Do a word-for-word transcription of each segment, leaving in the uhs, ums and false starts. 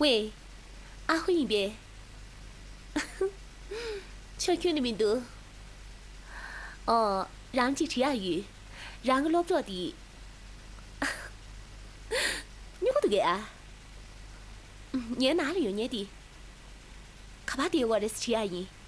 ཝེ། ཨ་ཧུ་ཡིན་པས། ཁྱོད་ཁྱོན་ནས་མི་འདུག་ཨོ། རང་གཅིག་དྲི་ཡག་ཡོད། རང་གི་སློབ་གྲོགས་དེ། སྨྱུ་གུ་འདུག་གས་ཨ། ངའི་ནང་ལ་ཡོད་མཁན་དེ། ག་པར་བསྡད་ཡོད་རེད་ཟེར་དྲི་ཡག་ཡིན།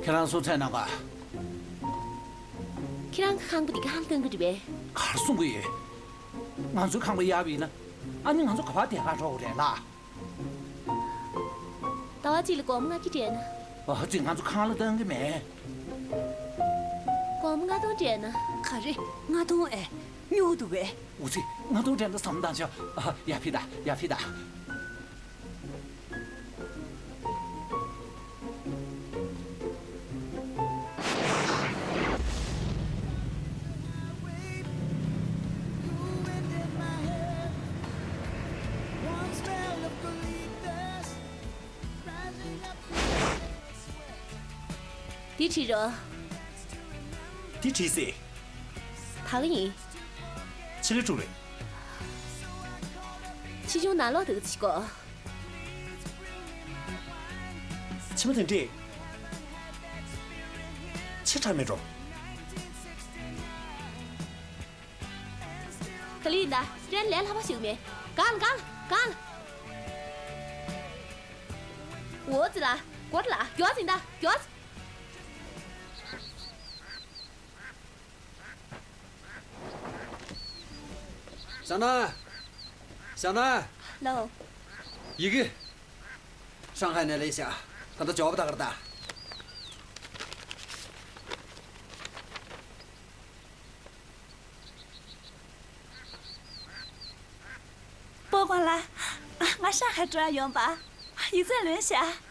ཁྱེད་རང་སུ་ཚད་ནང་ག་ཁྱེད་རང་གི་ཁང་པ་འདི་གང་ལ་གཏོང་གི་རེད་པས། གར་གསུང་གི་ཡོད། ང་ཚོའི་ཁང་པ་གཡར་བ་ཡིན་ན། ཨ་ནི་ང་ཚོ་ག་པར་བསྡད་ག་འགྲོ་དགོས་རེད་ལགས། ཟླ་བ་གཅིག་ལ་སྒོར་མོ་ལྔ་བརྒྱ་སྤྲད་ན། ཨ་ཙི། ང་ཚོ་ཁང་གླ་གཏོང་གི་མེད། སྒོར་མོ་ལྔ་སྟོང་སྤྲད་ན། ག་རེ། ལྔ་སྟོང་ཨེ། སྨྱུ་གུ་འདུག་གས། ཨུ་ཙི། ལྔ་སྟོང་སྤྲད་ན་བསམ་བློ་བཏང་ཆོག་ཨ། ཡར་ཕུད་དང་། ཡར་ཕུད་དང་། འདི་བྲིས་རོགས། འདི་བྲིས་ཟེར། ད་ག་ཡིན། ཕྱི་ལོ་དྲུག་རེད། ཕྱིས་བྱུང་ནང་ལོགས་དེ་ག་ཚོད་དགོས། ཕྱི་མ་དེ་འདྲས། ཆེ་དྲགས་མེད་འགྲོ། ག་ལེར་ཡིན་ད། ཏྲེན་ལས་སླ་པོ་ཞིག་མེད། གང་ལ་གང་ལ་གང་ལ། འོ་ཙི་ལ། སྒོར་ལ་མགྱོགས་ཟིན་ད་མགྱོགས། ཞང་ནན། ཞང་ནན། ལའོ། ཡི་གེ། ཧྲང་ཧའེ་ནས་ལས་བྱ། ད་ལྟ་མགྱོགས་པོ་ད་གར་ད། པོ་ཀོང་ལ། ང་ཧྲང་ཧའེ་འགྲོ་ཡ་ཡོང་པ། ཡིག་ཚད་ལོན་ཤག་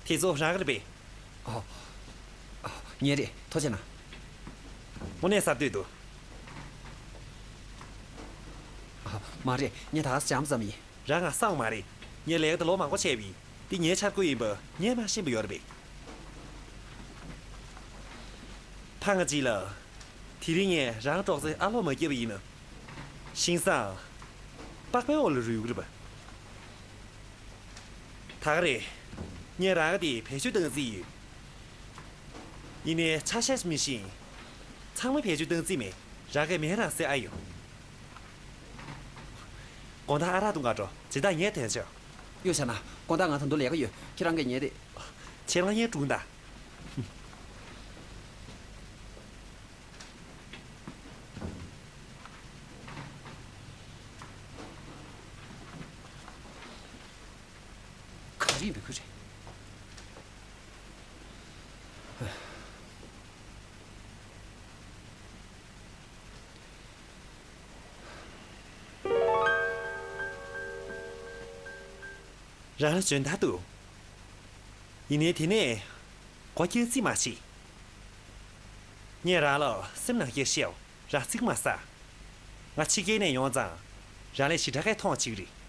དེ་ཚོ་རང་གི་རེད་པས། ཨོ། ཨོ། ངའི་རེད། ཐུགས་རྗེ་གནང་། དངོས་གནས་གསར་གཏོད་འདུག་ཨོ། མ་རེད། ངས་ད་ག་སེ་འཇམ་ཙམ་ཡིན། རང་ང་བསམ་མ་རེད། ངས་ལས་ཀ་དེ་ལོ་མང་པོ་བྱས་པ་ཡིན། འདི་ངའི་འཆར་སྒོ་ཡིན་པ་ངས་མ་ཤེས་པ་ཡོད་རེད་པས། ཕ་ང་གཅིག་ལ། དེ་རིང་ངས་རང་སྲོག་རྩེ་ཨ་ལོག་མ་བརྒྱབ་པ་ཡིན་ན། ཤིང་བཟང་། པགས་པའི་འོག་ལ་རུལ་གི་རེད་པ། ད་ག་རེད། ངས་རང་ག་དེ་བེད་སྤྱོད་བཏང་རྩིས་ཡོད། ཡིན་ནའི་ཆ་ཤས་མི་ཤེས། ཚང་མ་བེད་སྤྱོད་བཏང་རྩིས་མེད། རང་གས་མེད་རང་སེ་ཨ་ཡོད། དགོང་དག་ཨ་རག་འཐུང་ག་འགྲོ། སྦྱིན་བདག་ངས་དེ་ཆོག་གཡོ་བྱ་ན། དགོང་དག་ང་ད་དུང་ལས་ཀ་ཡོད། ཁྱེད་རང་གིས་ཉལ་རེད། ཁྱེད་རང་ཉལ་སྒྲུང་དང་། ག་རེ་ཡིན་པའི་ཁུལ་རེད། རང་ལ་འཇོན་ཐང་འདུག་ཡིན་ནའི་དེ་ནས་སྒོ་རྒྱག་རྩིས་མ་བྱེད། ངས་རང་ལ་སེམས་ནང་བསྐྱར་བཤད། རང་ཚིག་མ་ཟ། ང་ཕྱི་རྒྱལ་ནས་ཡོང་ཙང་། རང་ལས་ཞེ་དྲག་གིས་མཐོང་བ་བྱེད་ཀྱི་རེད།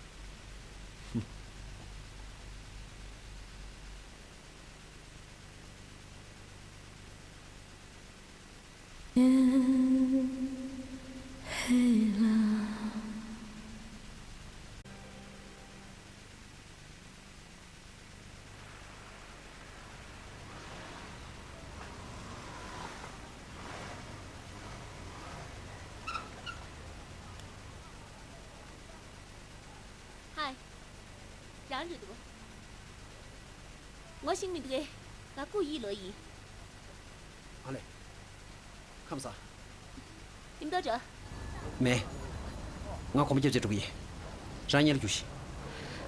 རེད་འདུག་ངོ་ཤེས་མི་འདུག་གས། ང་ཀུའུ་ཡི་ལོ་ཡིན། ཨ་ལེ། ཁམས་བཟང་། མཉམ་དུ་འགྲོ། མེད། ང་གོམ་པ་རྒྱབ་བྱས་འགྲོ་གི་ཡིན། རང་ཉལ་རྒྱུགས་ཤིག་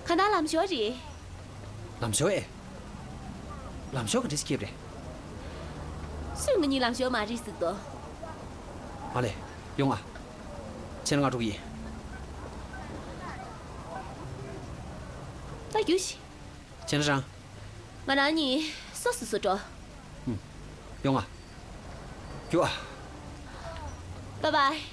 ཁ་ནང་ལམ་ཞོར་རེད། ལམ་ཞོར་ཨེ། ལམ་ཞོར་ག་འདྲ་ཞིག་སྐྱེས་པ་རེད། སུས་ང་གཉིས་ལམ་ཞོར་མ་རེད་ཟེར་དོ། ཨ་ལེ། ཡོང་ང་། ཁྱེད་ང་འགྲོ་གི་ཡིན། ད་རྒྱུགས་ཤིག་བྱས་ན་རང་། ང་རང་གཉིས་སོ་སོ་སོ་འགྲོ། ཡོང་ང་། རྒྱུགས་ཨ། པའི་པའི།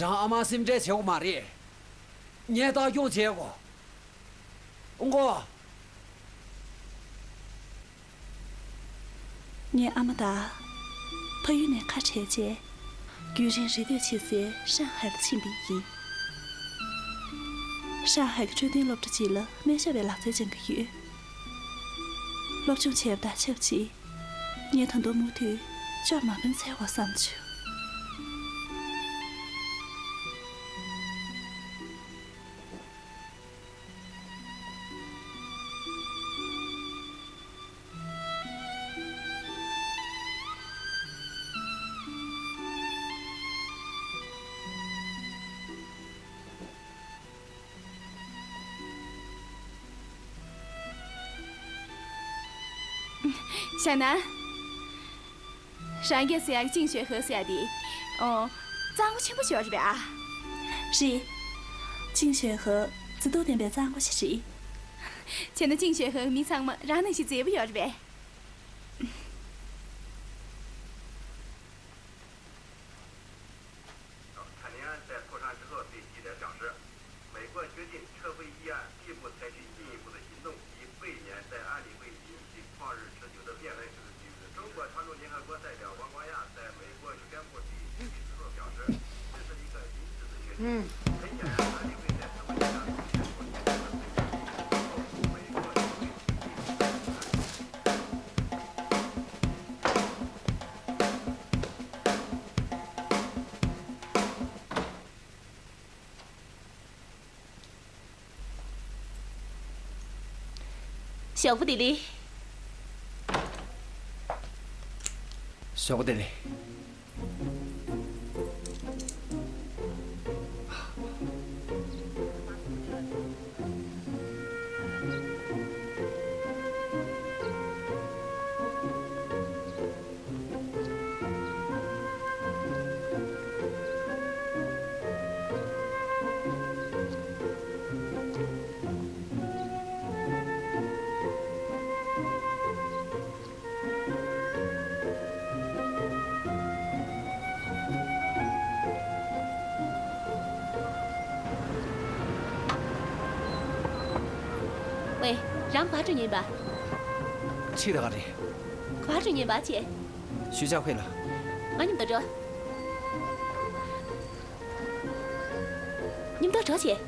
རང་ཨ་མ་སེམས་ཁྲལ་བྱེད་དགོས་མ་རེད། ངས་ལྟ་སྐྱོང་བྱེད་དགོས། ཨོང་ཀོ། ངའི་ཨ་མ་དང་ཕ་ཡུལ་ནས་ཁ་བྲལ་རྗེས། རྒྱུན་རིང་རེ་ལྟོས་བྱེད་སའི་ཧྲང་ཧའེ་ལ་ཕྱིན་པ་ཡིན། ཧྲང་ཧའེ་གི་འཕྲོད་བསྟེན་སློབ་གྲྭ་གཅིག་ལ་སྨན་ཞབས་པའི་ལག་རྩལ་སྦྱང་གི་ཡོད། སློབ་སྦྱོང་བྱས་པ་དང་ཆབས་ཅིག་ངས་ད་དུང་མུ་མཐུད་ཅོག་མ་ཕན་འཚལ་བ་བསམ་བྱུང་། ཤ་ན། རང་གིས་ཟེར་ཡག་ཅིང་ཞོན་ཧེ་ཟེར་ཡག་དེ། ཨོ། གཙང་པོ་ཆེན་པོ་ཞིག་རེད་པས་ཨ། རེད། ཅིང་ཞོན་ཧེ་མཛེས་སྡུག་ལྡན་པའི་གཙང་པོ་ཞིག་རེད། བྱས་ན་ཅིང་ཞོན་ཧེ་མི་ཚང་མ་རང་ནང་བཞིན་མཛེས་པོ་ཡོད་རེད་པས། ཞོགས་པ་བདེ་ལེགས། ཞོགས་པ་བདེ་ལེགས། ཝེ། རང་ག་པར་འགྲོ་མཁན་པ། ཁྲིད་ད་ག་རེད། ག་པར་འགྲོ་མཁན་པ་ཁྱེད། ཞུས་ཅག་ཕེ་ལ། ང་མཉམ་དུ་འགྲོ། མཉམ་དུ་འགྲོ་བྱེད།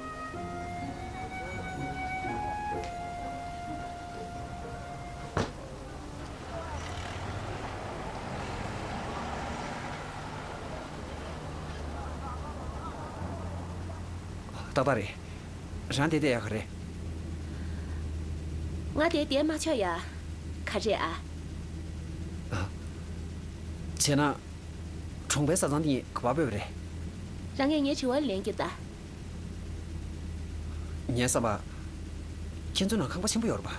ཏག་ཏག་རེད། རང་དེ་བསྡད་ཡག་ག་རེད། ང་དེ་བསྡད་མ་ཆོག་ཡ། ག་རེད་ཨ། ཨ། བྱས་ན། གྲོང་པའི་བཟའ་ཚང་དེ་གཉིས་ག་པར་སྤོས་པ་རེད། རང་ངས་ངའི་དྲི་བར་ལན་རྒྱོབ་ད། ངའི་བསམ་པ། ཁྱེད་ཚོའི་ནང་ཁང་པ་ཆེན་པོ་ཡོད་རེད་པ།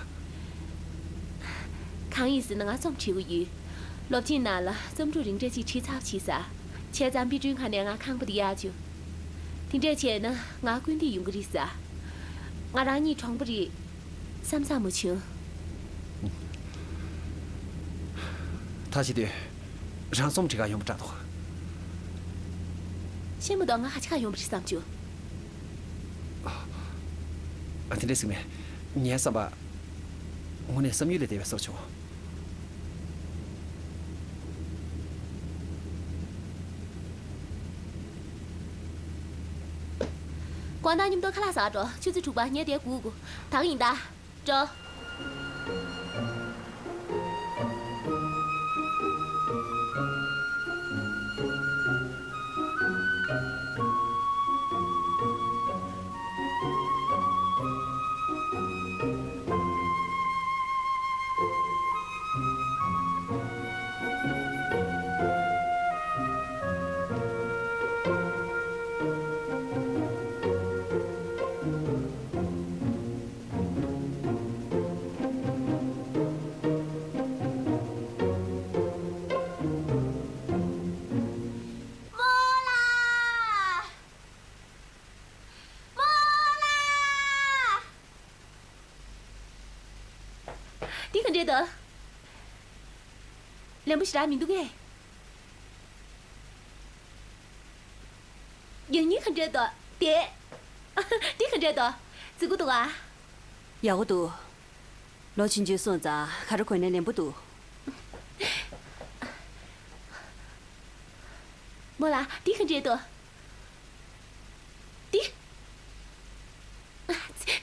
གང་ཡིན་ཟེར་ན་ང་རྩོམ་བྲིས་དགོས་ཡོད། སློབ་ཆེན་ནང་ལ་རྩོམ་ཕྲུག་རིང་གྲས་གཅིག་ཁྲིད་ཚར་བ་བྱས་ས། བྱས་ཙང་པི་ཀྲུའི་ཁ་ནས་ང་ཁང་པ་དེ་གཡར་བཅུག་དེ་འདྲས་བྱས་ན་ང་སྐུལ་འདེད་ཡོང་གི་རེད་ས། ང་རང་གཉིས་གྲོངས་པ་རེད་བསམ་བསམ་མ་བྱུང་། ཐག་བཅད་དུས། རང་རྩོམ་སྒྲིག་ག་ཡོང་པ་འདྲ་འདུག་ཤེས་མ་གཏོགས་ང་ཧ་ཅང་ཡོང་པ་རེད་བསམ་བྱུང་། ཨ། དེ་འདྲས་ཟེར་ནས་ངའི་བསམ་པ། དངོས་གནས་བསམ་ཡུལ་ལས་འདས་པའི་བཟོ་བྱུང་། དགོང་དག་མཉམ་དུ་ཁ་ལག་ཟ་འགྲོ། ཆུ་ཚོད་དྲུག་པ་ངས་དེར་སྒུག་དགོས། ད་ག་ཡིན་ད། འགྲོ། རྨོ་ལགས། རྨོ་ལགས། འདི་ག་འདྲས་འདུག་ལན་པོ་ཞེ་དྲག་མི་འདུག་གས། ཡང་སྙིང་ག་འདྲས་འདུག་དེ། འདི་ག་འདྲས་འདུག་བརྩི་གི་འདུག་ག་ཡག་པོ་འདུག་ལོ་ཆུང་ཆུང་སོང་ཙང་ག་རེ་གོན་ནའི་ལན་པོ་འདུག་རྨོ་ལགས། འདི་ག་འདྲས་འདུག་འདི།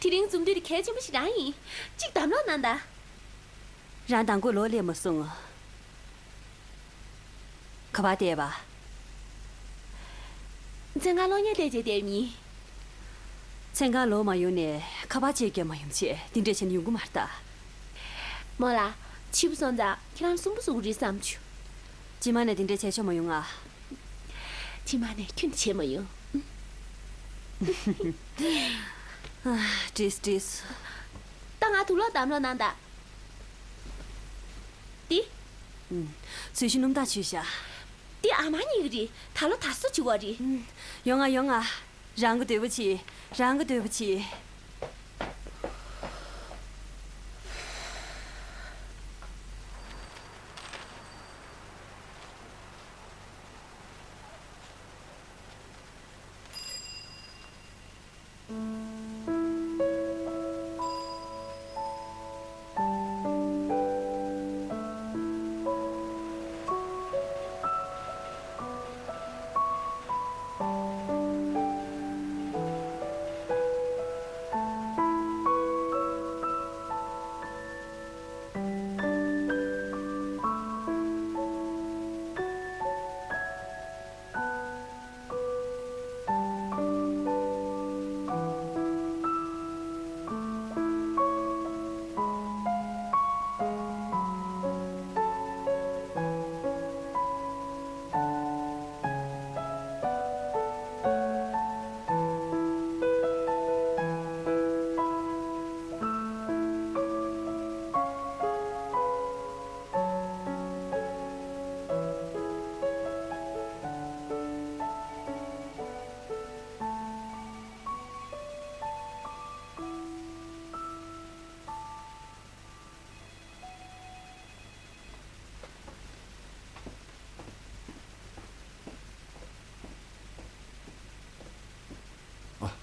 དེ་རིང་འཛོམས་དུས་དེ་གལ་ཆེན་པོ་ཞིག་རང་ཡིན། གཅིག་གདམ་ལོག་གནང་དང་། རང་དང་པོ་ལོག་སླེབས་མ་སོང་། ག་པར་བསྡད་པ། མཚན་གང་གློག་བརྙན་བལྟས་བྱས་བསྡད་ཡིན། མཚན་གང་ལོག་མ་ཡོང་ནས་ཁ་པར་ཅིག་རྒྱབ་མ་ཡོང་བྱས་འདི་འདྲས་བྱས་ནས་ཡོང་གི་མ་རེད་ད། རྨོ་ལགས། ཕྱི་པོ་སོང་ཙང་ཁྱེད་རང་སུན་པོ་བཟོ་གི་རེད་བསམ་བྱུང་། རྗེས་མ་ནས་འདི་འདྲས་བྱས་ཆོག་མ་ཡོང་ང་། རྗེས་མ་ནས་ཁྱོན་ནས་བྱས་མ་ཡོང་། ཨ། བྲིས་བྲིས། ད་ང་དུག་ལོག་གདམ་ལོག་གནང་དང་། འདི། ཨུམ། ཚོས་གཞི་སྣུམ་ཐག་ཆོད་ཤག་འདི་ཨ་མ་གཉིས་ཀྱི་རེད། ད་ལོ་དར་སྲོལ་བྱེད་དགོས་རེད། ཨུམ། ཡོང་ང་ཡོང་ང་། རང་གི་འདོད་པ་བྱེད། རང་གི་འདོད་པ་བྱེད། ཨ།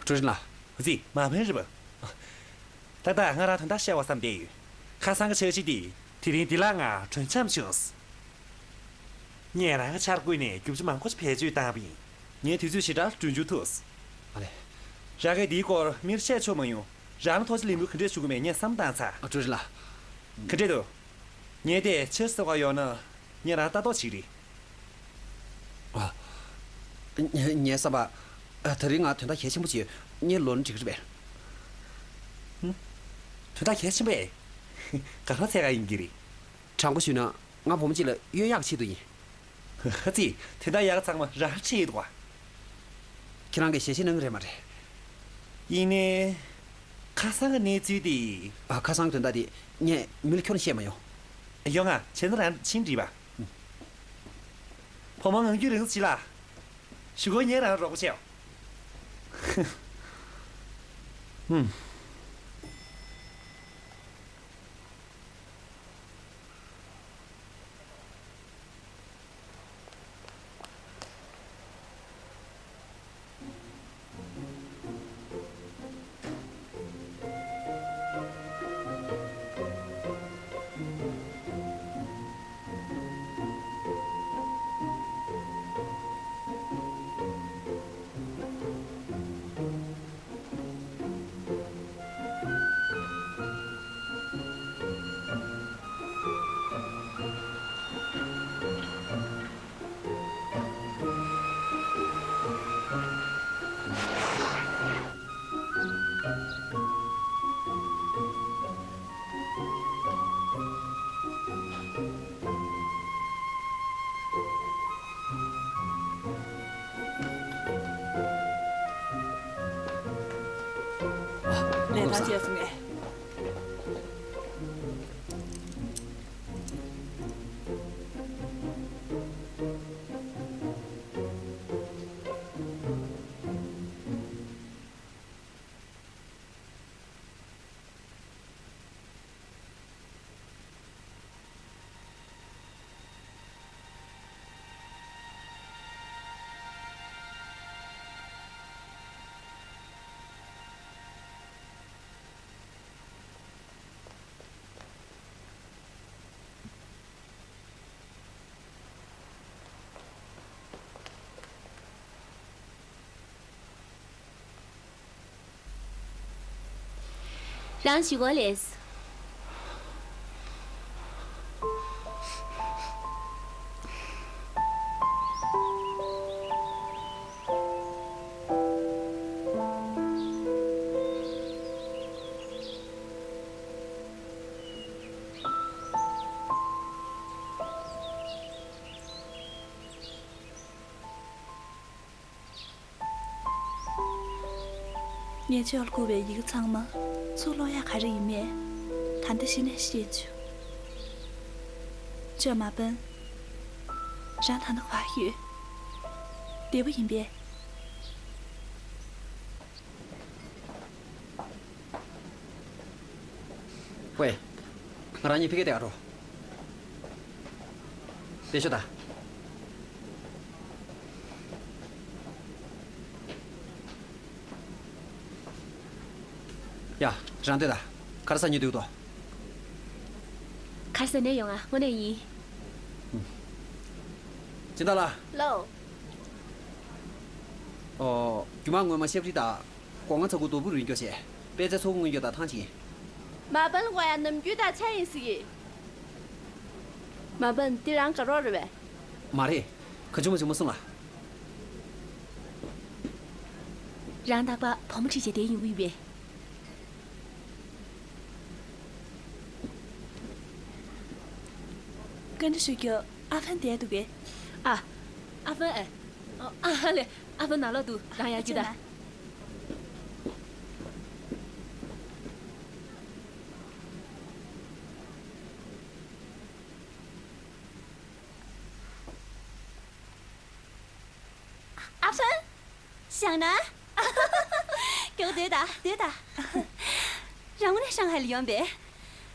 ཀྲུའུ་རིན་ལགས། ཧུ་ཙི། མ་ཕན་རེད་པ། ཏག་ཏག་ང་རང་དོན་དག་བཤད་པ་བསམ་བསྡད་ཡོད། ཁ་སང་གི་འཆར་གཞི་དེ། དེ་རིང་འདི་ལ་ང་གྲོན་འཆམ་བྱུང་། ངས་རང་གི་འཆར་སྒོ་ནས་རྒྱུ་ཆ་མང་པོ་ཞིག་བེད་སྤྱོད་བཏང་བ་ཡིན། ངས་དུས་ཚོད་ཞེ་དྲག་གྲོན་ཆུང་ཐུབ། ཨ་ལེ། རང་གིས་འདིའི་སྐོར་མིར་བཤད་ཆོག་མ་ཡོང་། རང་ལ་ཐུགས་རྗེ་ལེགས་འབུལ་ག་འདྲས་ཞུ་དགོས་མེད་ངས་བསམ་བཏང་ཚར། ཨ། ཀྲུའུ་རིན་ལགས། ག་འདྲས་འདུག་ངས་དེ་ཕྱིར་གསལ་བ་ཡོང་ན་ངས་རང་ལྟ་རྟོག་བྱེད་ཀྱི་རེད། ཨ། ངས་ངས་བསམ་པ། ཨ། དེ་རིང་ང་དོན་དག་གལ་ཆེན་པོ་ཅིག་ཡོད། ངས་ལོ་ན་འགྲིག་གི་རེད་པས། ཧུམ། དོན་དག་གལ་ཆེན་པོ་ཨེ། ག་རེ་ཚད་ག་ཡིན་གྱི་རེད། དྲང་པོ་ཞུས་ན་ང་བུ་མོ་གཅིག་ལ་གཡོན་གཡག་ཆེད་དུ་ཡིན། ཧ་ཙི། དེ་འདྲ་ཡག་ཚང་མ་རང་ཆེད་དུ་བ། ཁྱེད་རང་གིས་ཞལ་བཞེས་གནང་གི་རེད་མ་རེད། ཡིན་ནའི། ཁ་སང་གི་གནས་ཚུལ་དེ། ཨ། ཁ་སང་གི་དོན་དག་དེ་ངས་མི་ལ་ཁྱོན་ནས་བཤད་མ་ཡོང་། ཡོང་ང་། བྱས་ན་རང་ཕྱིན་འགྲིག་པ། བུ་མོ་ངང་རྒྱུད་རིང་ཙམ་བྱེད་ལ། ཞུ་སྒོ་ངས་རང་རོགས་པ་བྱེད། ཧུམ། ལས་ཀ་བྱས་སོང་ངས། རང་ཞུ་གོ་ལེས། ངས་ཁྱོད་ལ་བསྐུར་བའི་ཡི་གེ་ཚང་མ་ཚུར་ཀློག་ཡག་ག་རེ་ཡིན་མེད་ད་ལྟ་གཞི་ནས་ཤེས་བྱུང་། ཁྱོད་མ་ཕན། རང་ད་ནི་བག་ཡོད། བདེ་པོ་ཡིན་པས། ཝེ། ང་རང་གཉིས་ཕ་གིར་བསྡད་ག་འགྲོ། བསྡད་ཤོག་ད། ཡ། རང་སྡོད་ད། ག་རེ་ཟ་སྙིང་འདོད་འདུག་ག་རེ་ཟ་ནས་ཡོང་ང་། དངོས་གནས་ཡིན། སྦྱིན་བདག་ལགས། ལགས། ཨོ། རྒྱུ་མ་དངོས་མ་ཤབ་རི་དང་། སྒོ་ང་ཚ་ཁུ་རྡོ་བུ་རུ་ཡིན་སྐྱོ་བྱས། པད་ཚལ་ཚོགས་དངུལ་སྐྱོ་དང་ཐང་ཆེན། མ་པན་ལ་ཡ་ནམ་རྒྱུན་དང་ཆ་ཡིན་སྲིད་ཀྱི། མ་པན་འདི་རང་དགའ་རོགས་རེད་པས། མ་རེད། ག་བྱུང་མ་བྱུང་མ་གསུང་ལ། རང་རྟག་པར་བུ་མོ་ཁྲིད་བྱས་བསྡད་ཡོང་གི་ཡོད་པས། བཀའ་འདྲི་ཞུ་རྒྱུ། ཨ་ཧྥན་བསྡད་འདུག་གས། ཨ། ཨ་ཧྥན་ཨེ། ཨ་ལེ། ཨ་ཕ་ནང་ལོགས་འདུག་རང་ཡར་རྒྱུགས་དང་། ཨ་ཕ། ཞང་ན། སྐྱོ་སྡོད་ད་སྡོད་ད། རང་དངོས་གནས་ཧྲང་ཧའེ་ལ་ཡོང་པས།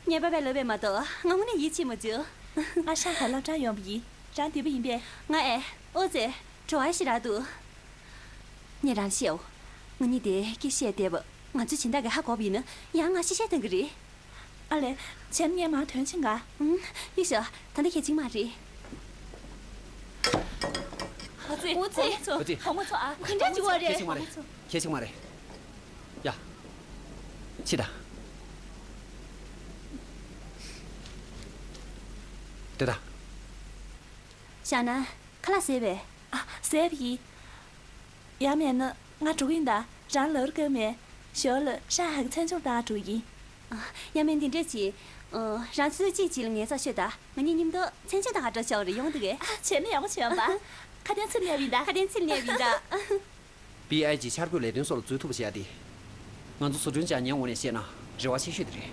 ངའི་པ་ཕས་ལབ་པས་མ་གཏོགས་ང་དངོས་གནས་ཡིད་ཆེས་མ་བྱུང་། ང་ཧྲང་ཧའེ་སློབ་གྲྭར་ཡོང་པ་ཡིན། རང་བདེ་པོ་ཡིན་པས། ང་ཨེ། ཨོ་ཙེ། བྲོ་བ་ཞིག་རག་འདུག་ངས་རང་ལ་བཤད་འོ། ང་གཉིས་དེ་སྐད་བཤད་བསྡད་པ། ང་ཚོས་སྦྱིན་བདག་གིས་ཧ་གོ་བ་ཡིན་ན་ཡང་ང་ཤི་བཤད་གཏོང་གི་རེད། ཨ་ལེ། བྱས་ན་ངས་མར་ཐོན་ཕྱིན་ག་ཨུམ། ཡོད་ཤག་ད་ལྟ་གལ་ཆེན་མ་རེད། ཨོ་ཙེ། ཨོ་ཙེ། ཨོ་ཙེ། བུ་མོ་ཚོ་ཨ། དེ་འདྲ་བྱེད་པ་རེད། གལ་ཆེན་མ་རེད། གལ་ཆེན་མ་རེད། ཡ། ཕྱིན་ད། སྡོད་ད། ཞང་ན། ཁ་ལག་བཟས་པས། ཨ། བཟས་པ་ཡིན། ཡང་མེད་ན་ང་འགྲོ་གི་ཡིན་ད། རང་ལོག་རྒྱུ་མེད། ཞོར་ལ་ཧྲང་ཧའེ་གི་མཚན་ལྗོངས་ལྟ་ག་འགྲོ་གི་ཡིན། ཨ། ཡང་མེད་འདི་འདྲས་བྱེད། ཨ། རང་ཚོའི་གཅིག་གཅིག་ལ་ངལ་རྩོལ་ཤོད་ད། ང་གཉིས་མཉམ་དུ་མཚན་ལྗོངས་ལྟ་ག་འགྲོ་ཆོག་རེད། ཡོང་འདུག་གས། ཨ། བྱས་ན་ཡག་པོ་བྱུང་བ། ཁ་དན་ཚུར་སླེབས་ཡིན་ད། ཁ་དན་ཚུར་སླེབས་ཡིན་ད། པི་ཨའི་ཇི་འཆར་འགོད་ལས་དོན་སོགས་ལ་འཛུལ་ཐུབ་པ་བྱེད་ཡ་དེ། ང་ཚོ་བཟོ་སྐྲུན་བྱ་མཁན་ངོས་ནས་བཤད་ན་རེ་བ་ཆེ་ཤོས་དེ་རེད།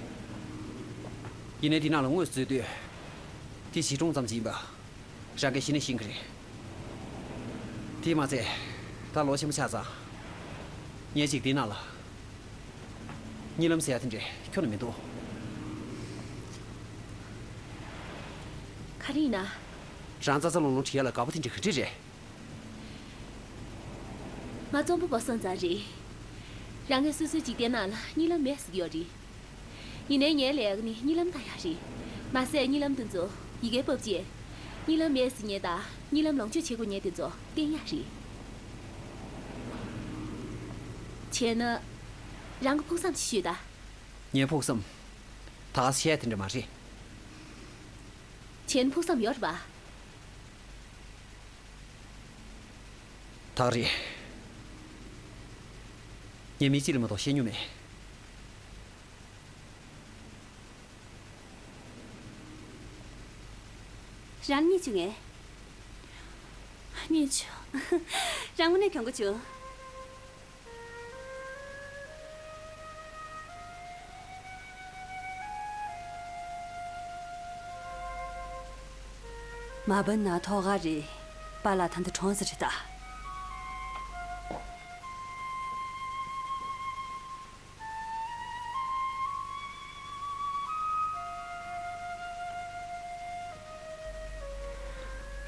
ཡིན་ནའི་འདི་ནང་ལ་དངོས་སུ་འཛུལ་དུས། དེ་གཞིས་གྲོང་ཙམ་ཞིག་ཡིན་པ། རང་གིས་གཞི་ནས་ཤེས་ཀྱི་རེད། དེས་མ་ཚད། ད་ལོ་ཆེན་པོ་ཆགས་ཙང་། ངས་ཅིག་འདི་ནང་ལ། གཉིད་ལམ་ཟེར་ཡ་དེ་འདྲས་ཁྱོན་ནས་མི་འདུག་ག་རེ་ཡིན་ན། རང་རྩ་རྩ་ལོང་ལོང་བྲིས་ཡ་ལ་དགའ་པོ་དེ་འདྲས་ག་འདྲས་རེད། ང་རྩོམ་པ་པོ་སོང་ཙང་རེད། རང་གིས་སོ་སོའི་འཇིག་རྟེན་ནང་ལ་གཉིད་ལམ་མེད་ཟེར་གྱི་ཡོད་རེད། ཡིན་ནའི་ངའི་ལས་ཀ་ནི་གཉིད་ལམ་ལྟ་ཡག་རེད། མ་ཟད་གཉིད་ལམ་དེ་ཚོ་ཡི་གེར་ཕབ་རྗེས། གཉིད་ལམ་མེད་ཟེར་མཁན་དང་གཉིད་ལམ་ལོངས་སྤྱོད་བྱེད་དགོས་མཁན་དེ་ཚོ་བསྟན་ཡག་རེད། བྱས་ན། རང་གི་ཕུགས་བསམ་ཞིག་ཤོད་ད། ངའི་ཕུགས་བསམ། ད་ག་ཟེ་བཤད་དེ་འདྲ་མ་རེད། བྱས་ན་ཕུགས་བསམ་ཡོད་རེད་པ། ད་རེད། ངས་མི་གཅིག་ལ་མ་གཏོགས་བཤད་མྱོང་མེད། རང་རྙེད་བྱུང་ངས། རྙེད་བྱུང་། རང་དངོས་གནས་གྱོང་གུད་བྱུང་། མ་བུན་ན་ཐོག་ག་རེད། པཱ་ལགས་ད་ལྟ་གྲོངས་ས་རེད་ད།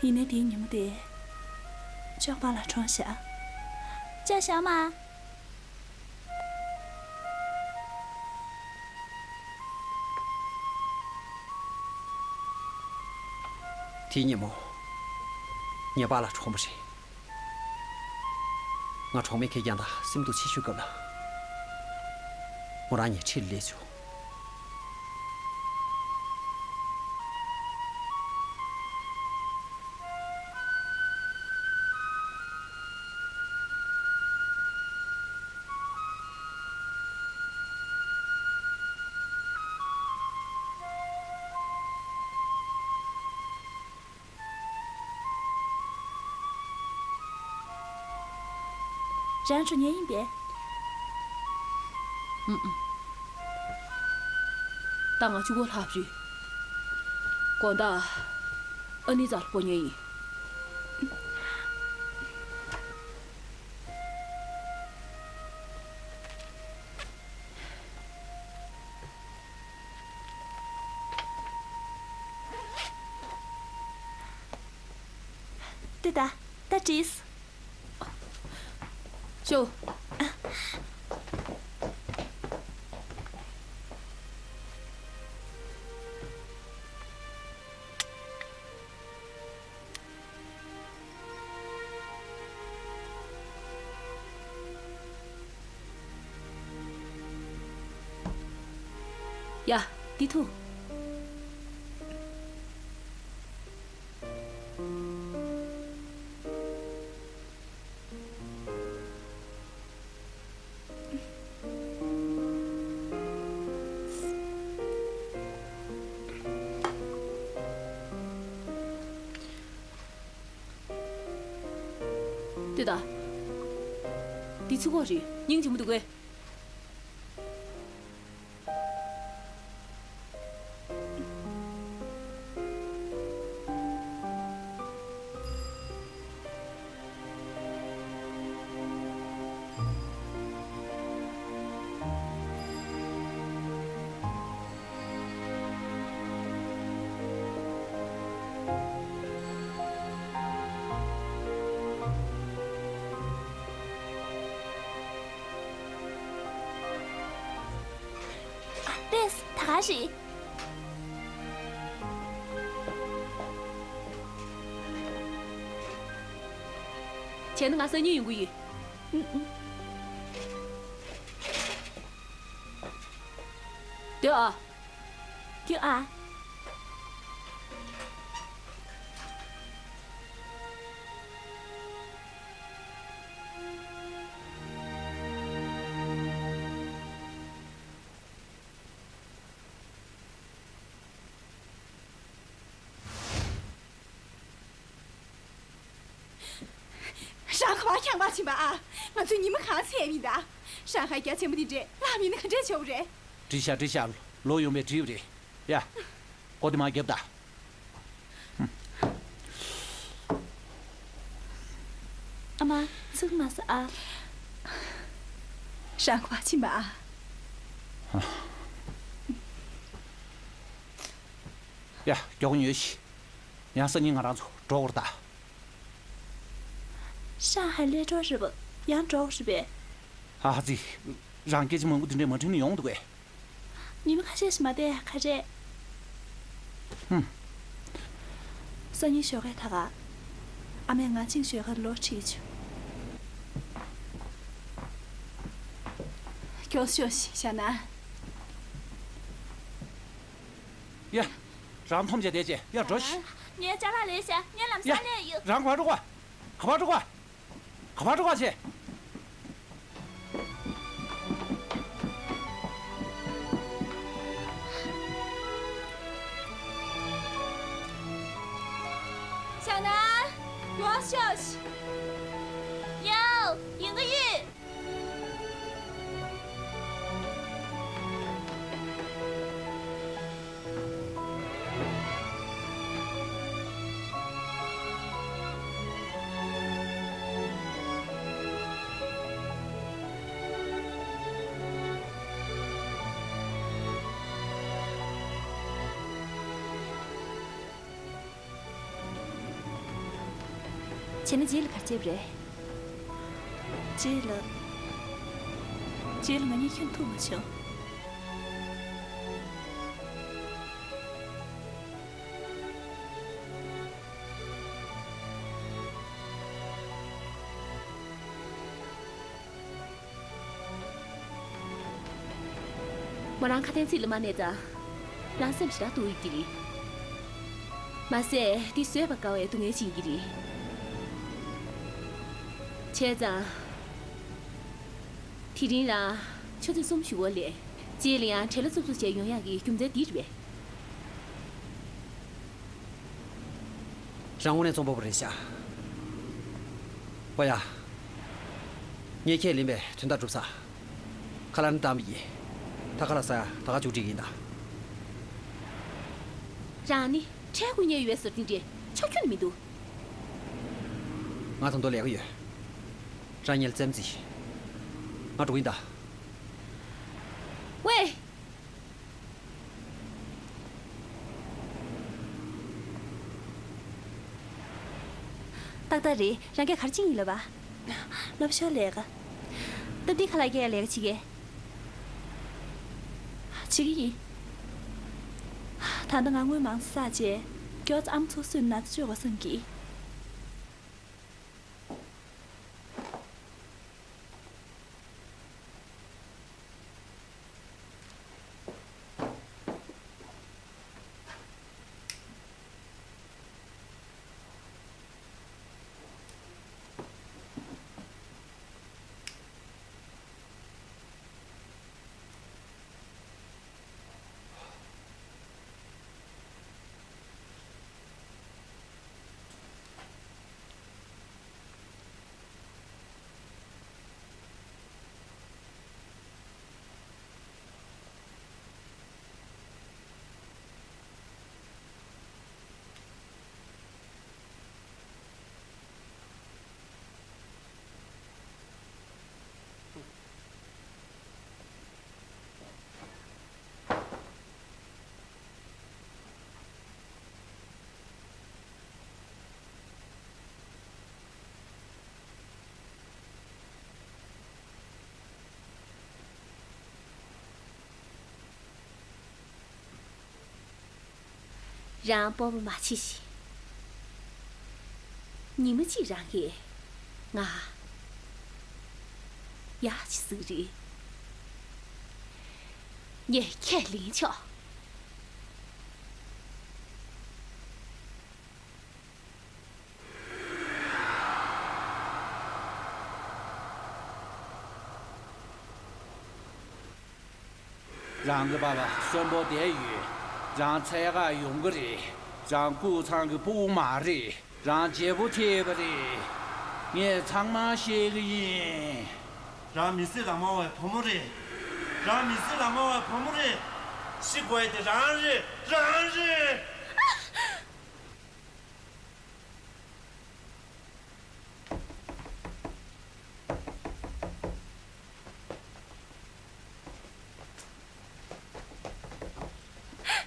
ཡིན་ནའི་དེའི་ཉིན་མོ་དེ། ཅོག་པཱ་ལགས་གྲོངས་ཤག་ཅག་ཞག་མ། དེའི་ཉིན་མོ། ངའི་པཱ་ལགས་གྲོངས་པ་རེད། ང་གྲོགས་མེད་ཁེར་རྐྱང་དང་སེམས་སྡུག་ཆེ་ཤོས་སྐབས་ལ། མོ་རང་ངའི་འཁྲིས་ལ་སླེབས་བྱུང་། རང་འགྲོ་མཁན་ཡིན་པས། ཨུམ་ཨུམ། ད་ང་གཅིག་པོ་ལྷག་རེད། དགོང་དག་ཨ་ནེ་རྩར་སྤོ་མཁན་ཡིན། ཏི་ཏ། ད་བྲིས། ཤོ། ཡ། འདི་འཐུང་། ལྟོས་དང་། འདི་ཚིག་གོ་རེད། སྙིང་རྗེ་མོ་འདུག་གས། ཨ་ཏེས། ད་ག་རེད། བྱས་ན་ང་སང་ཉིན་ཡོང་གི་ཡིན། སྡོད་ཨ། སྡོད་ཨ། རང་ག་པར་ཁྱང་པར་ཕྱིན་པ་ཨ། ང་ཚོས་ཉི་མ་གང་ཚད་ཡིན་ད། ཧྲང་ཧའེ་རྒྱ་ཆེན་པོ་འདི་འདྲས་ལྷག་མིན་ན་ག་འདྲས་བྱེད་དགོས་རེད། འགྲིག་ཤག་འགྲིག་ཤག་ལོག་ཡོང་བས་འགྲིག་རེད། ཡ། སྒོ་དེ་མར་རྒྱབ་ད། ཨ་མ། ཚིག་མ་ཟ་ཨ། ཧྲང་ཧའེ་ཕྱིན་པ་ཨ། ཡ། མགྱོགས་ཉོས་ཤིག་ཡང་སང་ཉིན་ང་རང་ཚོ་འགྲོ་དགོས་རེད་ད། ཧྲང་ཧའེ་སླེབས་འགྲོ་རེད་པ། ཡང་འགྲོ་དགོས་རེད་པས། ཨ་ཧ་ཙི། རང་སྐད་ཆ་མང་པོ་འདི་འདྲས་མ་དྲིས་ན་ཡོང་འདུག་གས། ཉི་མ་ཁ་ཤས་ཤིག་མ་བསྡད་ཡ་ག་རེད། ཧུམ། སང་ཉིན་ཞོགས་ཀས་ད་ག་ཨ་མས་ང་ཆིང་ཞོགས་ཀས་ལོ་ཁྲིད་བྱུང་། མགྱོགས་ཤོག་ཤིག་བྱས་ན། ཡ། རང་མཐོང་བྱས་བསྡད་ཅེས། ཡ། འགྲོ་ཤིག་ངས་ཅ་ལག་ལས་ཤག་ངས་ལམ་ཡ། སང་ལས་ཡོད། རང་ག་པར་འགྲོ་ག་ག་པར་འགྲོ་ག་ག་པར་འགྲོ་ག་བྱེད། ཞའོ་ནན། ཡོང་ཤོག་ཡའོ། ཡིན་གྱི་ཡོད། དེ་ནས་རྗེས་ལ་ག་རེ་བྱས་པ་རེད། རྗེས་ལ། རྗེས་ལ་ང་གཉིས་ཁྱོན་ཐུག་མ་བྱུང་། མོ་རང་ཁ་དན་ཚིག་ལ་མ་གནས་ཙང་། རང་སེམས་ཞེ་དྲག་སྡུག་ཡོད་ཀྱི་རེད། མ་ཟད་འདི་བཟོད་པར་དཀའ་བའི་སྡུག་བསྔལ་ཅིག་ཡིན་གྱི་རེད། བྱས་ཙང་། དེ་རིང་རང་ཆུ་ཚོད་གསུམ་བཞུགས་འོ་ལས། རྗེས་ལ་ཡང་བྲེལ་བ་འཚུབ་འཚུབ་བྱས་ཡོང་ཡག་གི་རྒྱུ་མཚན་འདི་རེད་པས། རང་དངོས་གནས་རྩོམ་པ་པོ་རེད་ཤག་ཨོ་ཡ། ངས་ཁས་ལེན་པའི་དོན་དག་གྲུབ་ཚར། ཁ་ལག་ནི་བཏང་བ་ཡིན། ད་ཁ་ལག་ཟ་ཡ་ད་ག་མཇུག་སྒྲིལ་ཡིན་ད། རང་ནི་འཕྲལ་སྐུ་ཉལ་ཡོད་ཟེར་དེ་འདྲའི་ཆོ་ཁྱོན་མི་འདུག་ང་ད་དུང་ལས་ཀ་ཡོད། རང་ཉལ་རྩེད་མོ་རྩེ། ང་འགྲོ་གི་ཡིན་ད། ཝེ། ཏག་ཏག་རེད། རང་གིས་ག་རེ་བྱེད་ཀྱི་ཡིན་ལབ་པ། སློབ་ཞོར་ལས་ཀ། སྟབས་བདེའི་ཁ་ལག་སྐྱེལ་ཡག་ལས་ཀ་བྱེད་ཀྱི། བྱེད་ཀྱི་ཡིན། ད་ལྟ་ང་དངུལ་མང་ཙམ་བསགས་རྗེས། མགྱོགས་ཙམ་ཨ་མ་ཚོ་བསུས་ནས་ན་ཚ་བཅོས་དགོས་བསམ་གྱི། རང་སྤོབས་པ་མ་བྱེད་ཞིག་ཉི་མ་གཅིག་རང་གིས་ང་ཡག་ཅིག་གཟིགས་རེད། ངས་ཁས་ལེན་ཆོག་རང་གི་པ་ཕ་གསོན་པོ་བསྡད་ཡོད། རང་འཚོལ་ག་ཡོང་གི་རེད། རང་སྐུ་ཚང་གི་ཕྲུ་གུ་མ་རེད། རང་བརྗེ་པོ་ཐེབས་པ་རེད། ངས་ཚང་མ་ཤེས་གི་ཡིན། རང་མི་སེར་ལག་དམར་བའི་བུ་མོ་རེད། རང་མི་སེར་ལག་དམར་བའི་བུ་མོ་རེད། ཤི་དགོས་ཡ་དེ་རང་རེད། རང་རེད།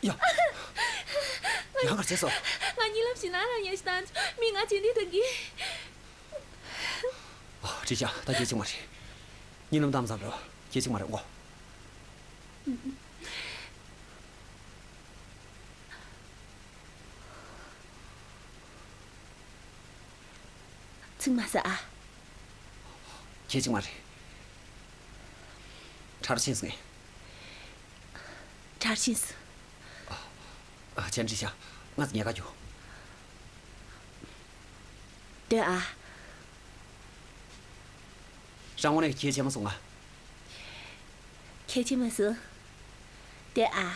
ཡ། ཡང་ག་རེ་བྱས་སོང་། ང་གཉིད་ལམ་ཞིག་ན་རང་ཉལ་ཞིག་བཏང་། མི་ང་བྱེད་འདི་དང་གི། ཨོ། ཁྲིད་བྱ། ད་གལ་ཆེན་མ་རེད། གཉིད་ལམ་བཏང་ཙམ་རེད། གལ་ཆེན་མ་རེད་གོ། ཚིག་མ་ཟ་ཨ། ཁྱེད་ཅིག་མ་རེད། གྲར་ཕྱིན་སོང་ངས། གྲར་ཕྱིན་སོང་། ཨ། ཁྱེད་འདྲི་ཤག་ང་ཉལ་ཁ་རྒྱུག་སྡོད་ཨ། རང་དངོས་གནས་ཁྱེད་ཆེ་མ་སོང་ང་། ཁྱེད་ཆེ་མ་སོང་། སྡོད་ཨ།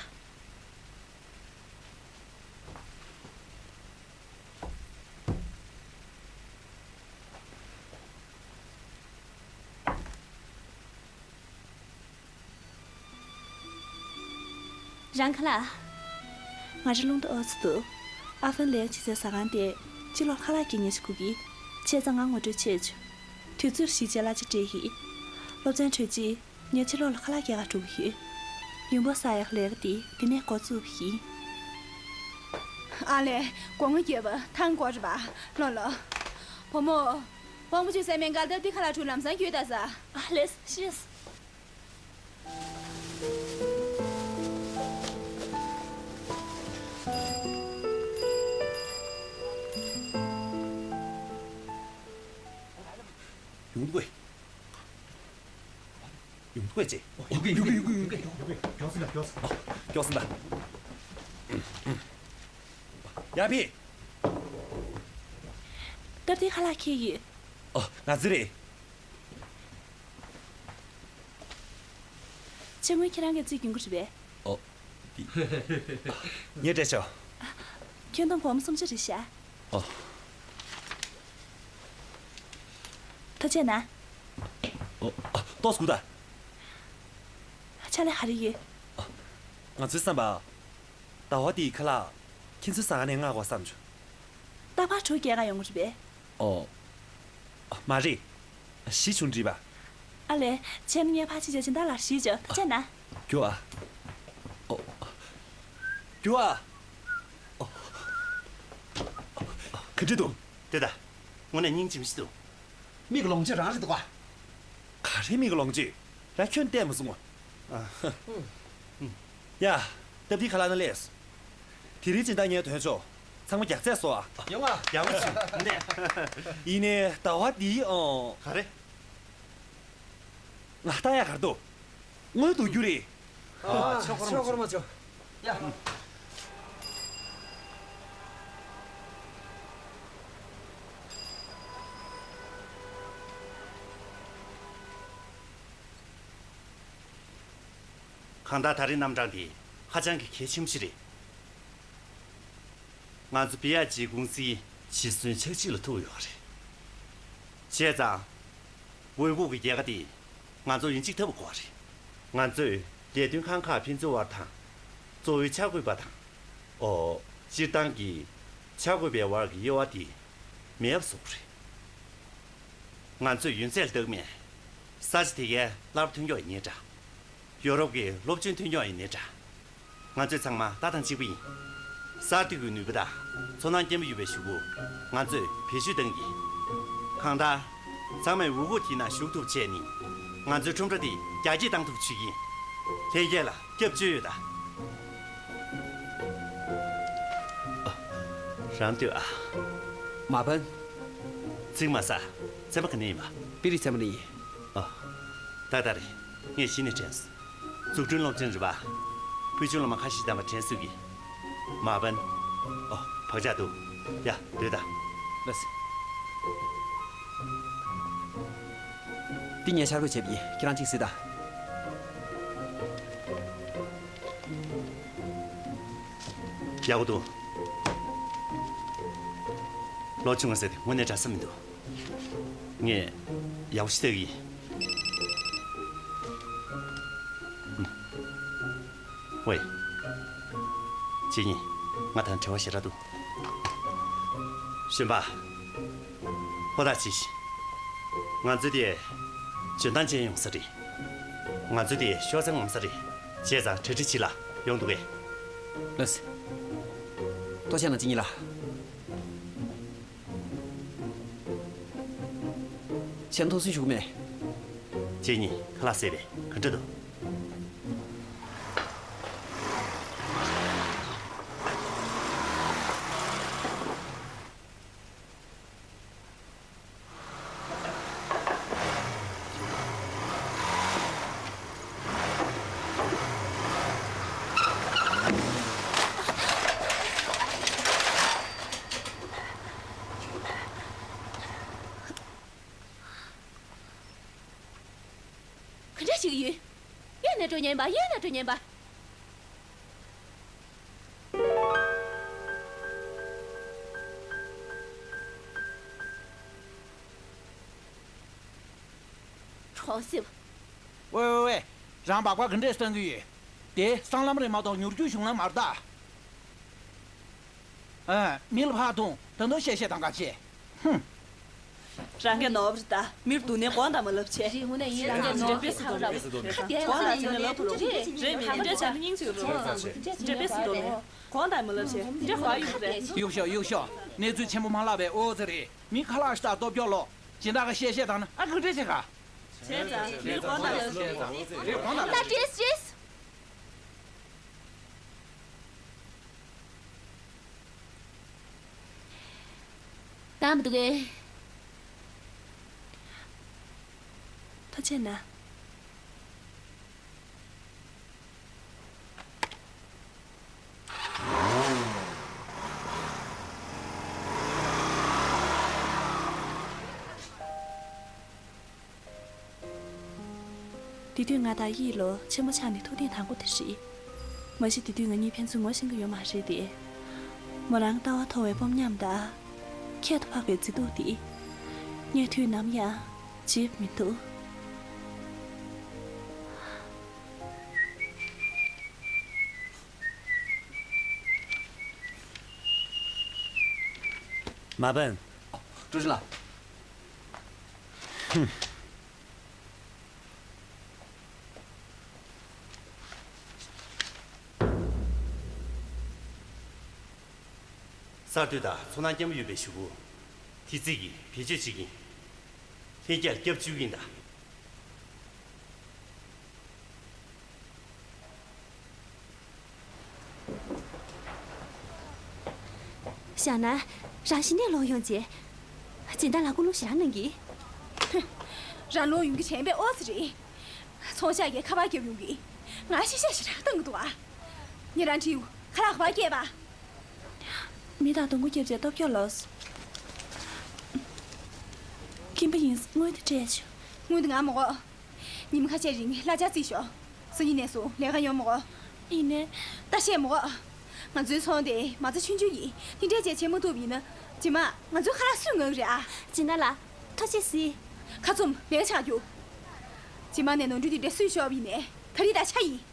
རང་ཁ་ལག་ང་རང་རླུང་རྟ་ཨོ་ཙི་འདུག་ཨ་ཧྥན་ལས་བྱེད་སའི་ཟ་ཁང་དེ་ཕྱི་ལོགས་ཁ་ལག་སྐྱེལ་མཁན་ཞིག་དགོས་ཀྱི། བྱས་ཙང་ང་ངོ་སྤྲོད་བྱེད་ཆོག་དུས་ཚོད་ཞིག་བྱས་གླ་ཆ་སྤྲད་ཀྱི། སློབ་ཚན་གྲོལ་རྗེས། ངས་ཕྱི་ལོགས་ལ་ཁ་ལག་སྐྱེལ་ག་འགྲོ་གི་ཡོད། ཡོང་འབབ་བསགས་ཡག་ལས་ཀ་དེ་འདི་ནས་འགོ་བཙུགས་པ་ཡིན། ཨ་ལས། སྒོ་ང་རྒྱབ་པ་ཐང་སྐོར་རེད་པ། ལོ་ལོ། བུ་མོ། དབང་པོ་ཆོས་གསན་མེད་འགལ་སྟབས་འདི་ཁ་ལག་དྲུག་ལམ་སང་བརྒྱུད་ད་ཟ། ཨ་ལེ། ཤེས། ཡོང་དུས། ཡོང་དུས་ཅེ། ཡོང་གི་ཡོང་གི་ཡོང་གི་ཡོང་གི་ཡོང་གི། མགྱོགས་སེ་ལ་མགྱོགས་སེ། ཨ། མགྱོགས་སེ་ལ། ཡ་ཕི། སྟབས་བདེའི་ཁ་ལག་ཁྱེར་ཡོད། ཨོ། ང་ཚོ་རེད། ཆེན་མོ་ཁྱེད་རང་གིས་རྩིས་གྱོན་གྱི་རེད་པས། ཨོ། འདི། ངས་སྤྲད་ཆོག་ཁྱོན་བསྡོམས་སྒོར་མོ་སུམ་ཅུ་རེད་ཤག་ཨོ། ཐུགས་རྗེ་གནང་། ཨོ། ཨ། ཏོག་ཙམ་སྒུག་དང་། ཕྱག་ལས་ག་རེ་ཡོད། ཨ། ང་ཚོའི་བསམ་པར། ཟླ་བ་འདིའི་ཁ་ལག་ཁྱེད་ཚོའི་ཟ་ཁང་ནས་མངགས་དགོས་བསམ་བྱུང་། རྟག་པར་དྲུག་བརྒྱ་ག་ཡོང་གི་རེད་པས། ཨོ། མ་རེད། བཞི་བྱུང་འགྲིག་པ། ཨ་ལས། བྱས་ན་ངས་ཕར་ཕྱིན་བྱས་སྦྱིན་བདག་ལགས་ཞུས་ཆོག་ཐུགས་རྗེ་གནང་། རྒྱུགས་ཨ། ཨོ། རྒྱུགས་ཨ། ཨོ། ག་འདྲ་འདུག་དེ་ད། དངོས་གནས་སྙིང་རྗེ་མི་ཞིག་འདུག་མིག་གི་ལོངས་སྤྱོད་རང་རེད་འདུག་ག་ག་རེ་མིག་གི་ལོངས་སྤྱོད། ར་ཁྱོན་བལྟས་མ་སོང་ངོ་། ཨ། ཡ། སྟབས་བདེའི་ཁ་ལག་ནང་སླེབས། དེ་རིང་སྦྱིན་བདག་ངས་ཐོན་ཆོག་ཚང་མ་རྒྱགས་ཚད་བཟོ་ཨ། ཡོང་ཨ། ཡག་པོ་བྱུང་། ནས། ཡིན་ནའི་ཟླ་བ་འདིའི་ཨང་། ག་རེ། ང་ལྟ་ཡ་གར་འདུག་སྔོན་དུ་རྒྱུ་རེད། ཨ། ཆོག་གོ་ར་མ་ཆོག་ཡ། གང་ལྟར་ད་རེས་རྣམ་གྲངས་འདི་ཧ་ཅང་གི་གལ་ཆེན་པོ་ཞིག་རེད། ང་ཚོ་པི་ཨར་ཇི་ཀུང་སིའི་ཕྱི་སོན་ཆགས་འཇིག་ལ་ཐུག་ཡོད་རེད། བྱས་ཙང་། འོས་སྐུགས་ཀྱི་རྒྱལ་ཁ་དེ་ང་ཚོ་ཡིན་གཅིག་ཐབས་དགོས་རེད། ང་ཚོས་ལས་དོན་ཁང་ཁག་ཕན་ཚུན་དབར་དང་། གཙོ་བོའི་འཆར་འགོད་པ་དང་། ཨོ། སྤྱིར་བཏང་གི་འཆར་འགོད་པའི་དབར་གྱི་དབྱེ་བ་དེ་མེད་པ་བཟོ་དགོས་རེད། ང་ཚོས་ཡུན་ཚད་ལྡོག་མེད། ས་ཆ་དེ་གའི་སླར་ཐོན་སྐྱོད་ཡིན་ནའི་འདྲ། ཡོ་རོབ་ཀྱི་སློབ་ཆུང་ཐོན་སྐྱོད་ཡིན་ནའི་འདྲ། ང་ཚོས་ཚང་མ་ལྟ་སྟངས་གཅིག་པ་ཡིན། གསར་གཏོད་ཀྱི་ནུས་པ་དང་ཚོར་སྣང་སྐྱེན་པོ་ཡོད་པའི་གཞུག་གུ། ང་ཚོས་བེད་སྤྱོད་གཏང་གི། གང་ལྟར། ཚང་མས་འུ་སྐུགས་དེའི་ནང་ཞུགས་ཐུབ་བྱས་ནས། ང་ཚོའི་ཁྲོམ་ར་དེ་རྒྱ་སྐྱེད་གཏང་ཐུབ་བྱེད་ཀྱི་ཡིན། ལྷན་རྒྱས་ལ་སྐྱབས་བཅོལ་ཡོད་ད། ཨ། རང་སྡོད་ཨ། མ་ཕན། ཚིག་མ་ཟ། ཚན་པ་ག་ནས་ཡིན་པ། པི་རི་ཚན་པ་ནས་ཡིན། ཨ། ད་ད་རེད། ངས་གཞི་ནས་དྲན་སོང་། འཛུགས་སྐྲུན་སློབ་ཆེན་རེད་པ། ཕུལ་བྱུང་སློབ་མ་ཁ་ཤས་བདམས་པ་དྲན་སོང་གི། མ་ཕན། ཨོ། བག་ཆགས་འདུག་ཡ། སྡོད་ད། ལགས་སེ། འདི་ངས་འཆར་འགོད་བྱས་པ་ཡིན། ཁྱེད་རང་གཅིག་གཟིགས་དང་། ཡག་པོ་འདུག་ལོ་ཆུང་བ་ཟེར་དེ་དངོས་གནས་འདྲ་ས་མི་འདུག་ངས་ཡག་པོ་ཞིག་ལྟ་གི་ཡིན། ཝེ། ཅི་ཡིན། ང་དང་བྲེལ་བ་ཞེ་དྲག་འདུག་གཞོན་པ། ཧོ་ཐག་ཆོད་ཤིག་ང་ཚོ་དེ་འཇོན་ཐང་ཅན་ཡོང་ས་རེད། ང་ཚོ་དེ་ཤོག་ཚང་ངོམ་ས་རེད། བྱས་ཙང་གྲ་སྒྲིག་བྱེད་ལ་ཡོང་འདུག་གས། ལགས་སེ། ལྟོ་ཆས་ནང་ཅི་ཉིད་ལ། ཆེན་ཐོག་སུན་ཞུགས་མེད། ཅེ་ཉི་ཁ་ལག་ཟས་པས་ག་འདྲ་འདུག་ག་འདྲ་ཞིག་ཡོད། གཡས་ནས་འགྲོ་ཉན་པ། གཡོན་ནས་འགྲོ་ཉན་པ། གྲོང་གསེབ། ཝེ་ཝེ་ཝེ། རང་སྦག་སྦག་ག་འདྲས་སྟོན་གི་ཡོད། དེ་སྲང་ལམ་རེད་མ་གཏོགས་མྱུར་སྐྱོད་གཞུང་ལམ་མ་རེད་ད། ཨ། མི་ལ་ཕར་ཐོངས། ད་དུང་བཤད་བཤད་དང་ག་བྱེད། ཧུམ། རང་གིས་ནོར་བ་རེད་ད། མིར་སྡུག་ནས་དགོངས་དག་མ་ལབ་བྱས། རེད། དངོས་གནས་ཡིན། རང་གིས་ནོར་བ་རེད། ཁ་ར་རེད། དགོངས་དག་བྱས་ནས་ལབ་ཐུབ་རོགས། རེད་མི་འདྲ་བྱས་ན་སྙིང་ཚིག་རོགས། འདྲ་པས་སུ་འདུག་ལོ། དགོངས་དག་མ་ལབ་བྱས། འདྲ་ཧ་ཡོད་རེད། གཡུག་ཤོག་གཡུག་ཤོག་གནས་ཚུལ་ཆེན་པོ་མ་ལབ་པའི་ཨོ་ཙི་རེད། མི་ཁ་ལག་ཤ་སྟག་སྟོབས་སྐྱོ་ལོ། སྦྱིན་བདག་ག་བཤད་བཤད་དང་ན་ཨ་གུ་འདྲ་བྱེད་ག་བྱས་ཙང་མི་དགོངས་དག་ལབ། རེད་དགོངས་དག་ལབ། ད་ཏྲེས་ཏྲེས། ད་མི་འདུག་གས། ཐུགས་རྗེ་གནང་། དེ་དུས་ང་དང་ཡིད་ལོ་ཆེན་པོ་ཆགས་ནས་ཐུག་ཐེངས་དང་པོ་དེ་རེད། མ་གཞི་དེ་དུས་ང་གཉིས་ཕན་ཚུན་ངོ་ཤེས་ཀྱི་ཡོད་མ་རེད་དེ། མོ་རང་ལྟ་བ་མཐོ་བའི་སྤོམ་ཉམས་དང་། ཁྱད་དུ་འཕགས་པའི་མཛེས་སྡུག་དེ། ངས་དུས་ནམ་ཡང་བརྗེད་མི་ཐུབ། མ་འབོད། ཀྲུའུ་ཞི་ལགས། ཧུམ། གསར་གཏོད་དང་ཚོར་སྣང་སྐྱེན་པོ་ཡོད་པའི་གཞུག་གུ། དེ་རྩིས་ཀྱིས་བེད་སྤྱོད་བྱེད་ཀྱི་ཡིན། ལྷན་རྒྱས་ལ་སྐྱབས་བཅོལ་གྱི་ཡིན་ད། བཞག་ན། རང་གཞི་ནས་ལོག་ཡོང་རྗེས། སྦྱིན་བདག་ལ་སྐུལ་སློང་ཞེ་དྲག་གནང་གི། ཧུ། རང་ལོག་ཡོང་རྒྱུ་དྲན་པའི་ཨོ་ཙི་རེད། ཚོང་ཤག་གིས་ཁ་པར་བརྒྱབ་ཡོང་གི། ང་ཤེས་བྱ་ཞེ་དྲག་བཏང་གི་འདུག་ཨ། ཉེ་རང་དྲིའུ་ཁ་ལག་ག་པར་སྐྱེལ་བ། མི་དང་སྡོང་པོ་བརྒྱབ་རྗེས་སྟོབས་སྐྱོ་ལོས། ཁྱིམ་པ་ཡིན། དངུལ་དེ་སྤྲད་ཆོག་དངུལ་དེ་ང་མ་དགོས། ཉི་མ་ཁ་ཤས་རིང་གླ་ཆ་བརྩིས་ཤོག་སང་ཉིན་ནས་བཟུང་ལས་ཀ་ཡོང་མི་དགོས། ཡིན་ནའི། ད་བཤད་མི་དགོས། ང་ཚོའི་ཚོང་དེ་མ་རྩ་ཆུང་ཆུང་ཡིན། དེ་འདྲས་བྱས་བྱེད་མ་ཐུབ་ཡིན་ན། རྗེས་མ་ང་ཚོའི་ཁ་ལག་སུས་ངོ་གི་རེད་ཨ། སྦྱིན་བདག་ལགས། ཐུགས་རྗེ་གཟིགས། ཁ་བཙུམ་ལས་ཀ་བྱ་རྒྱུ། རྗེས་མ་ནས་ནོར་འཁྲུལ་དེ་འདྲས་སུས་ཤོར་བ་ཡིན་ནའི་ད་རེས་ད་ཆ་ཡིན།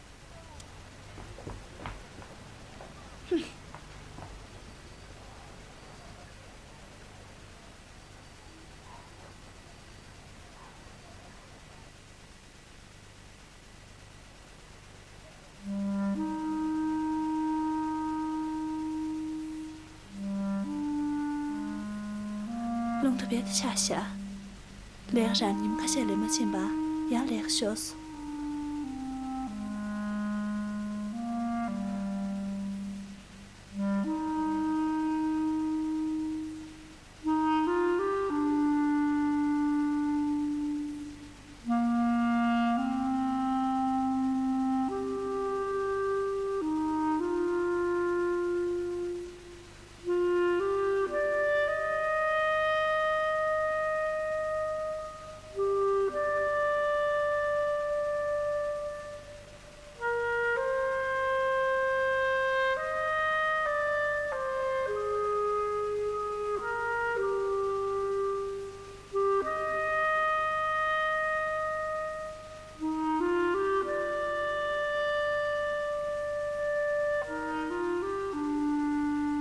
རླུང་རྟ་རྦད་དེ་ཆག་བཞག་ལས་ཀ་རང་ཉིན་ཁ་ཤས་ལས་མ་ཕྱིན་པར་ཡང་ལས་ཀ་ཤོར་སོང་།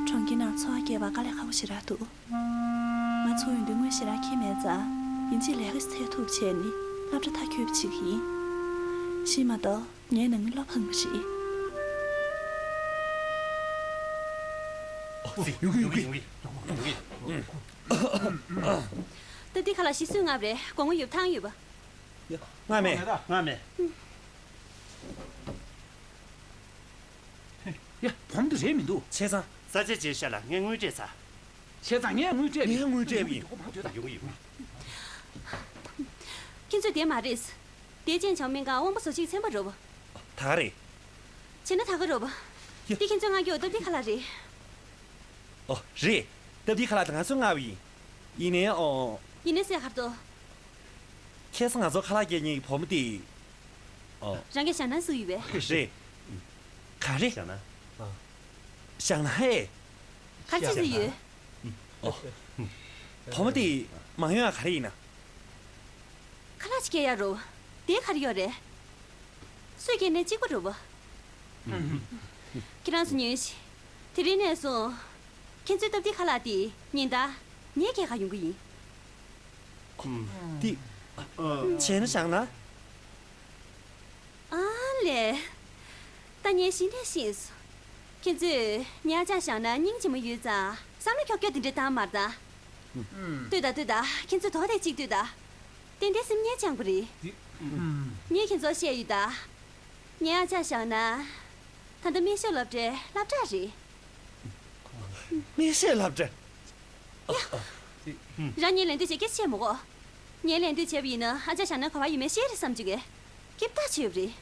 གྲོང་ཁྱེར་ནང་འཚོ་བ་སྐྱེལ་བར་དཀའ་ལས་ཁག་པོ་ཞེ་དྲག་འདུག་ང་ཚོ་ཡོང་དུས་དངུལ་ཞེ་དྲག་འཁྱེར་མེད་ཙང་། ཡིན་གཅིག་ལས་ཀ་ཞིག་འཚོལ་ཐུབ་བྱས་ནས་སློབ་གྲྭ་མཐར་འཁྱོལ་བྱེད་ཀྱི་ཡིན། གཞན་མ་གཏོགས་ངའི་ནང་མི་བློ་ཕམ་གྱི་རེད། ཡོང་གི་ཡོང་གི་ཡོང་གི་ཡོང་གི། སྟབས་བདེ་ཁ་ལག་ཞིག་སུས་མངགས་པ་རེད། སྒོར་མོ་ཡོད་པ་ཐང་ཡོད་པ། ཡ། ང་མེད། ང་མེད། ཡ། བུ་མོ་འདི་རེད་མི་འདུག་བྱས་ཙང་། ས་ཆ་བརྗེ་ཤག་ལ་ངས་དངུལ་སྤྲད་ཚར། བྱས་ཙང་ངས་དངུལ་སྤྲད་མེད། ངས་དངུལ་སྤྲད་མེད། ཡོང་གི་ཡོང་གི། ཁྱེད་ཚོས་བསྡད་མ་རེད། དེ་ཅན་བྱང་སྨན་ཁང་དབང་པོ་བཟོ་བྱེད་ཚན་པ་རོབ། ད་ག་རེད། བྱས་ན་ད་ག་རོབ། ཡ། འདི་ཁྱེད་ཚོས་མངགས་རྒྱུ་སྟབས་བདེ་ཁ་ལག་རེད། ཨོ་རེད། སྟབས་བདེ་ཁ་ལག་དེ་ང་ཚོས་མངགས་པ་ཡིན། ཡིན་ནའི་ཨོ། ཡིན་ནའི་ཟེར་ག་རེ་འདུག་ཁ་སང་ང་ཚོ་ཁ་ལག་སྐྱེལ་མཁན་གྱི་བུ་མོ་དེ། ཨོ། རང་གིས་ཞྭ་ནང་བཟུང་ཡོད་པས། རེད། ག་རེ། ཞྭ་ནང་། ཨ། ཞྭ་ནང་ཨེ། ག་རེ་བྱེད་ཀྱི་ཡོད། ཨོ། བུ་མོ་དེ་མ་ཡོང་ཡ་ག་རེ་ཡིན་ན། ཁ་ལག་ཅིག་སྐྱེལ་ཡ་རོ། དེ་ག་རེ་ཡོད་རེད། སུས་སྐྱེལ་ནའི་གཅིག་པ་རོ། ཁྱེད་རང་ཚོ་ཉོན་ཞིག་དེ་རིང་ནས་བཟུང་། ཁྱེད་ཚོའི་སྟབས་བདེ་ཁ་ལག་དེ་ཉིན་ལྟར་ངས་སྐྱེལ་ག་ཡོང་གི་ཡིན། འདི། བྱས་ན་བཞག་ན། ཨ་ལས། ད་ངས་གཞི་ནས་ཤེས་སོང་། ཁྱེད་ཚོས་ངའི་ཨ་ཅག་བཞག་ན་སྙིང་རྗེ་མོ་ཡོད་ཙང་བསམ་བློ་ཁྱོག་ཁྱོག་དེ་འདྲ་བཏང་མ་རེད་ད། ལྟོས་དང་ལྟོས་དང་། ཁྱེད་ཚོས་དོ་དེ་གཅིག་ལྟོས་དང་། ཏན་ཏན་སེམས་ངན་སྦྱངས་པ་རེད། ངས་ཁྱེད་ཚོར་བཤད་ཡོད་ད། ངའི་ཨ་ཅག་བཞག་ན། ད་ལྟ་སྨན་ཞབས་སློབ་གྲྭའི་སློབ་གྲྭ་རེད། སྨན་ཞབས་སློབ་གྲྭ། རང་ཉིད་ལན་འདོད་བྱེད་སྐད་ཆེ་མོ་གོ། ངས་ལན་འདོད་བྱས་པ་ཡིན་ན་ཨ་ཅག་བཞག་ན་ག་བ་ཡོད་མེད་ཤེས་རེད་བསམ་བྱུང་གི། སྐྱིད་ཐག་ཆོད་ཡོད་པ་རེད།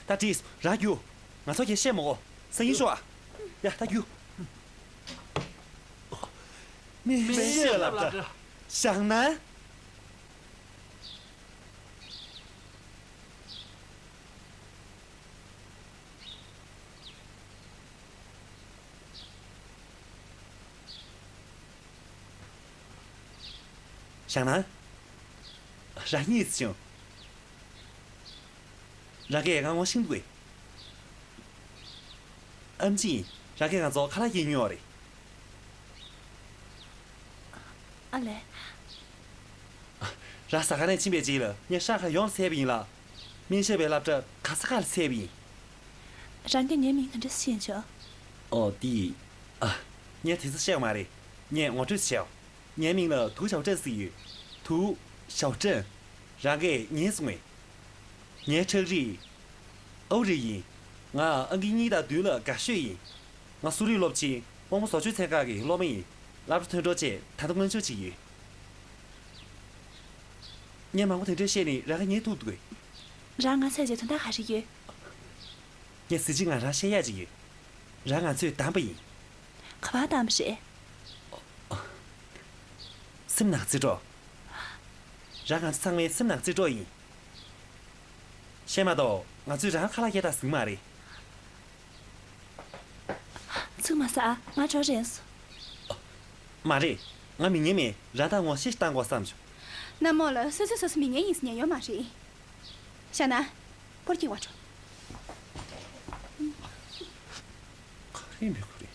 ད་དྲིས་རང་རྒྱུགས། ང་ཚོ་སྐད་བཤད་མོ་གོ། སང་ཉིན་ཤོག་ཨ། ཡ་ད་རྒྱུགས། སྨན་ཞབས་སློབ་གྲྭ། བཞག་ན། བཞག་ན། རང་གཉིས་བྱུང་། རང་གིས་ང་ངོ་ཤེས་འདུག་གས། ཨམ་ཆི། རང་གིས་ང་ཚོ་ཁ་ལག་སྐྱེལ་མྱོང་བ་རེད། ཨ་ལས། རང་ཟ་ཁང་ནས་ཕྱིན་པའི་རྗེས་ལ་ངས་ཤག་ཁ་ཡོངས་བཙལ་བ་ཡིན་ལ། སྨན་ཞབས་པའི་སློབ་གྲྭ་ག་ས་ག་ལ་བཙལ་བ་ཡིན། རང་གིས་ངའི་མིང་ག་འདྲ་ཤེས་བྱུང་། ཨོ་དེ། ཨ། ངས་དེ་ཚོ་བཤད་ཡོད་མ་རེད། ངས་ངོ་སྤྲོད་བྱས། ངའི་མིང་ལ་ཐུའུ་ཞའོ་ཀྲེན་ཟེར་ཡོད། ཐུའུ་ཞའོ་ཀྲེན། རང་གིས་ཉན་སོང་ངས། ངའི་ཁྲག་རིགས་ཨའུ་རིགས་ཡིན། ང་ཨང་ཀི་གཉིས་དང་བདུན་ལ་དགའ་ཤོས་ཡིན། ང་གསོ་རིག་སློབ་ཆེན་དབང་པོ་བཟོ་བཅོས་ཚན་ཁག་གི་སློབ་མ་ཡིན། སློབ་གྲྭ་ཐོན་འགྲོ་ཆེད་ད་ལྟ་སྔོན་འཇུག་བྱེད་ཀྱི་ཡོད། ངས་མང་པོ་དེ་འདྲས་བཤད་ནས་རང་གིས་ཉན་ཐུབ་འདུག་གས། རང་ང་བཙལ་རྗེས་དོན་དག་ག་རེ་ཡོད། ངས་གཟི་བརྗིད་ངང་རང་བཤད་ཡག་ཅིག་ཡོད། རང་ང་ཚོས་བདམས་པ་ཡིན། ག་པར་བདམས་པ་རེད། སེམས་ནང་རྩེ་གྲོགས། རང་ང་ཚོ་ཚང་མའི་སེམས་ནང་རྩེ་གྲོགས་ཡིན། བཤད་མ་གཏོགས་ང་ཚོས་རང་ཁ་ལག་སྐྱེལ་སྟངས་ཟིན་མ་རེད། ཚིག་མ་ཟ། ང་གྲོགས་རེད། མ་རེད། ང་མི་ངན་མེད། རང་ད་ངོ་ཤེས་བཏང་དགོས་བསམ་བྱུང་། གནམ་འོག་ལ་སོ་སོས་སོ་སོ་མི་ངན་ཡིན་ཟེར་ཉན་ཡོད་མ་རེད། བཞག་ན། སྤོར་གྱི་བ་འགྲོ། ག་རེ་མི་ཁུ་རེད།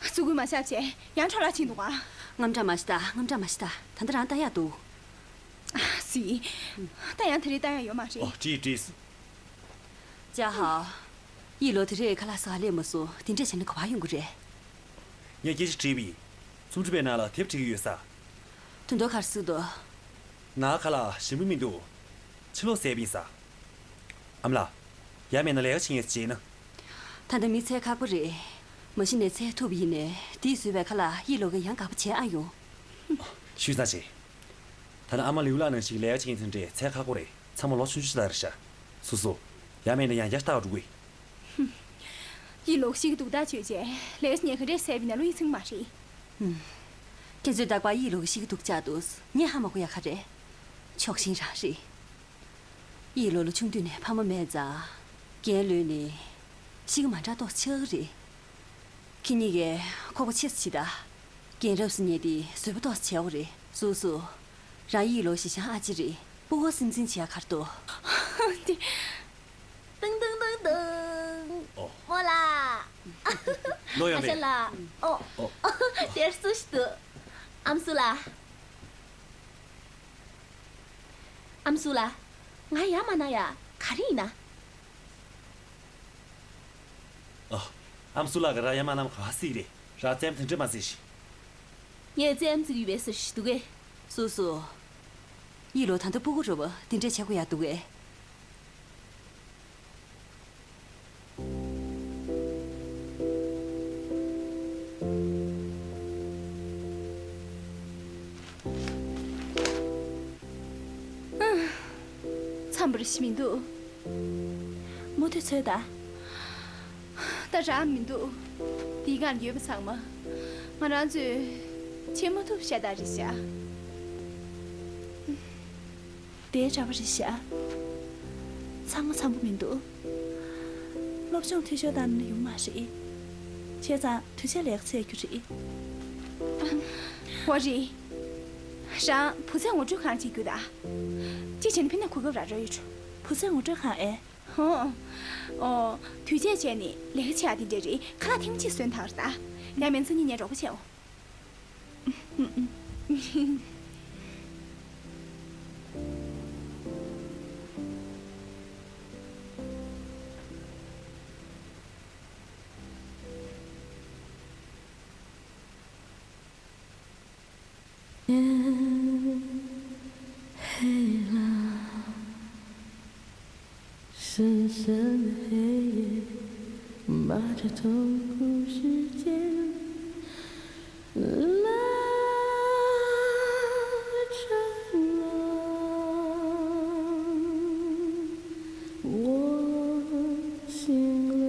གཙུག་གུ་མ་ཤབ་བྱས་ཡང་འཕྲོ་བརླག་ཕྱིན་འདུག་ག། དངངས་སྐྲག་མ་བྱེད་ད། དངངས་སྐྲག་མ་བྱེད་ད། ད་ལྟ་རང་ལྟ་ཡག་འདུག། ཨ་སི། ད་ཡང་དེ་རིང་ལྟ་ཡག་ཡོད་མ་རེད། ཨོ་ཀྲིས་ཀྲིས། ཅཱ་ཧའོ། ཡི་ལོ་དེ་རིང་ཁ་ལག་ཟ་ག་སླེབས་མ་སོང་། དེ་འདྲས་བྱས་ན་ག་པར་ཡོང་གི་རེད། ངས་སྐད་ཆ་དྲིས་པ་ཡིན། རྩོམ་སྒྲིག་པའི་ནང་ལ་དེབ་བྲིས་ཀྱི་ཡོད་ས། དོན་དག་ག་རེ་ཟེར་འདུག། ནང་ཁ་ལག་ཞིམ་པོ་མི་འདུག། ཕྱི་ལོགས་ཟས་པ་ཡིན་ས། ཨ་མ་ལགས། ཡང་མིན་ན་ལས་ཀ་བྱེད་མཁན་ཅིག་བྱས་ན། ད་ལྟ་མི་འཚོལ་ཁག་པོ་རེད། མ་གཞི་ནས་འཚོལ་ཐུབ་པ་ཡིན་ནའི་དེས་བཟོས་པའི་ཁ་ལག་ཡི་ལོ་གིས་ཡང་དགའ་པོ་བྱེད་ཨ་ཡོང་། ཞུས་ཙང་བྱས། ད་ནི་ཨ་མ་ལིའུ་ལགས་ནང་བཞིན་ལས་ཀ་བྱེད་མཁན་དེ་འདྲས་འཚོལ་ཁག་པོ་རེད། ཚང་མ་ལོ་ཆུང་ཆུང་ཞིག་ལ་རེད་ཤག། སོ་སོ། ཡང་མིན་ན་ཡང་བསྐྱར་ལྟ་བ་འགྲོ་གི། ཡི་ལོ་ཤི་གི་འདུག་ད་བྱོས་བྱས། ལས་ཀ་ཉན་ག་འདྲས་བསད་པ་ཡིན་ན་བློ་ཡིད་ཚིམ་མ་རེད། ཁྱེད་ཚོས་རྟག་པར་ཡི་ལོ་གིས་ཤི་གི་འདུག་བཅག་འདུག། ངས་ཧ་མ་གོ་ཡག་ག་རེད། ཕྱོགས་ཞེན་རང་རེད། ཡི་ལོ་ལ་ཆུང་དུས་ནས་ཕ་མ་མེད་ཙང་། རྒན་ལོས་ནི། གཤིས་ཀ་མ་འདྲ་ཏོག་ཙམ་ཆགས་ཀྱི་རེད། ཁྱེད་གཉིས་ཀས་ཁོག་པ་ཆེ་ཙམ་བྱེད་དང་། རྒན་རབས་སུ་ཉལ་ཏེ་བཟོད་པ་ཏོག་ཙམ་བྱེད་དགོས་རེད། སོ་སོ། རང་ཡི་ལོ་ཞི་ཞང་ཨ་ཅེ་རེད། སྤུ་གུ་སེམས་འཛིན་བྱེད་ཡག་ག་རེ་འདུག། དེ། ཏིང་ཏིང་ཏིང་ཏིང་། ཨོ། རྨོ་ལགས། ལོ་ཡོད་པས། ཨོ། ཨོ། དེར་སུ་ཞིག་འདུག། ཨམ་སྲུ་ལགས། ཨམ་སྲུ་ལགས། ང་ཡ་མ་ན་ཡ། ག་རེ་ཡིན་ན། ཨ། ཨམ་སྲུ་ལགས་ཀྱིས་ར་ཡ་མ་ན་མ་ག་བ་སྲིད་རེད། ར་རྩེད་མོ་དེ་འདྲས་མ་རྩེ་ཞིག། ངས་རྩེད་མོ་རྩེ་གི་ཡོད་པའི་ཟེར་ཞིག་འདུག་གས། སོ་སོ། ཡི་ལོ་ད་ལྟ་སྤུ་གུ་རེད་པ། དེ་འདྲས་བྱེད་དགོས་ཡག་འདུག་གས། འཚམས་པོ་རེ་ཞིག་མི་འདུག། མུ་མཐུད་འཚོལ་དང་། ད་རག་མི་འདུག། འདིའི་སྒང་ལ་ཡོད་པ་ཚང་མ་ང་རང་ཚོས་བྱེད་མ་ཐུབ་ཤ་སྟག་རེད་ཤག། དེའི་འདྲ་པོ་རེད་ཤག། ཚང་མ་འཚམ་པོ་མི་འདུག། སློབ་སྦྱོང་འཐུས་ཤོར་བཏང་ན་ཡོང་མ་རེད། བྱས་ཙང་དུས་ཚོད་ལས་ཀ་འཚོལ་རྒྱུ་རེད། འོ་རེད། རང་བུ་ཚ་ངོ་སྤྲོད་གང་བྱེད་རྒྱུ་ད། ཅི་བྱས་ན་ཕི་ན་གོ་སྐབས་རག་རོགས་ཡོད་འགྲོ། བུ་ཚ་ངོ་སྤྲོད་གང་ཨེ། ཧོ། ཨོ། དུས་ཆད་བྱས་ནས་ལས་ཀ་བྱེད་ཡག་དེ་འདྲས་རེད། ཁ་ལག་ཐེངས་གཅིག་སོན་ཐག་རེད་ད། ཡང་མིན་ཚེ་གཉིས་ནས་རོགས་པ་བྱེད་འོ། 深深的黑夜，把这痛苦时间拉长了，我醒了。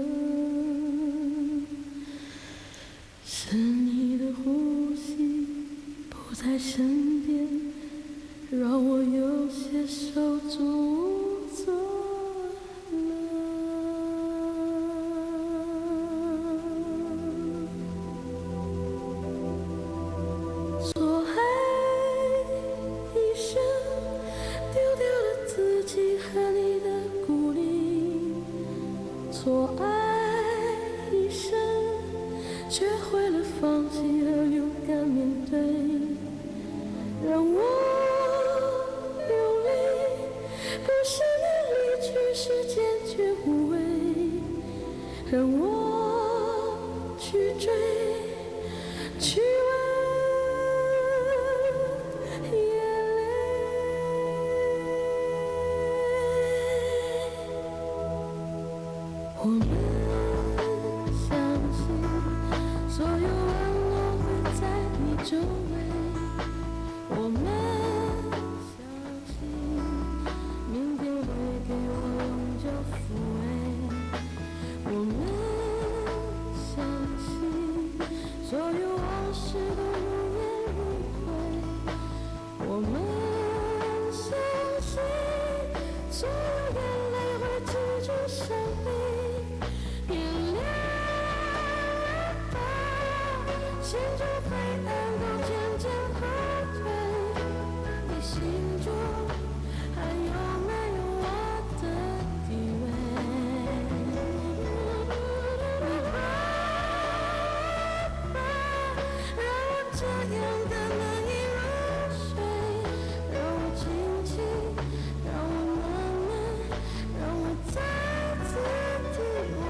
是你的呼吸不在身边，让我有些手足无措了。错爱一生，丢掉了自己和你的鼓励。 错爱一生，学会了放弃和勇敢面对。让我用力，不是你离去时坚决无畏。让我去追，去问眼泪。 我们相信，所有温暖会在你周围。我们相信，明天会给我永久抚慰。我们相信，所有往事都无怨无悔。 我们相信，所有眼泪会止住伤悲，原谅吧，心中黑暗都渐渐后退。你心中还有没有我的地位？你快 让我这样的难以入睡，让我轻轻，让我慢慢，让我再次体会。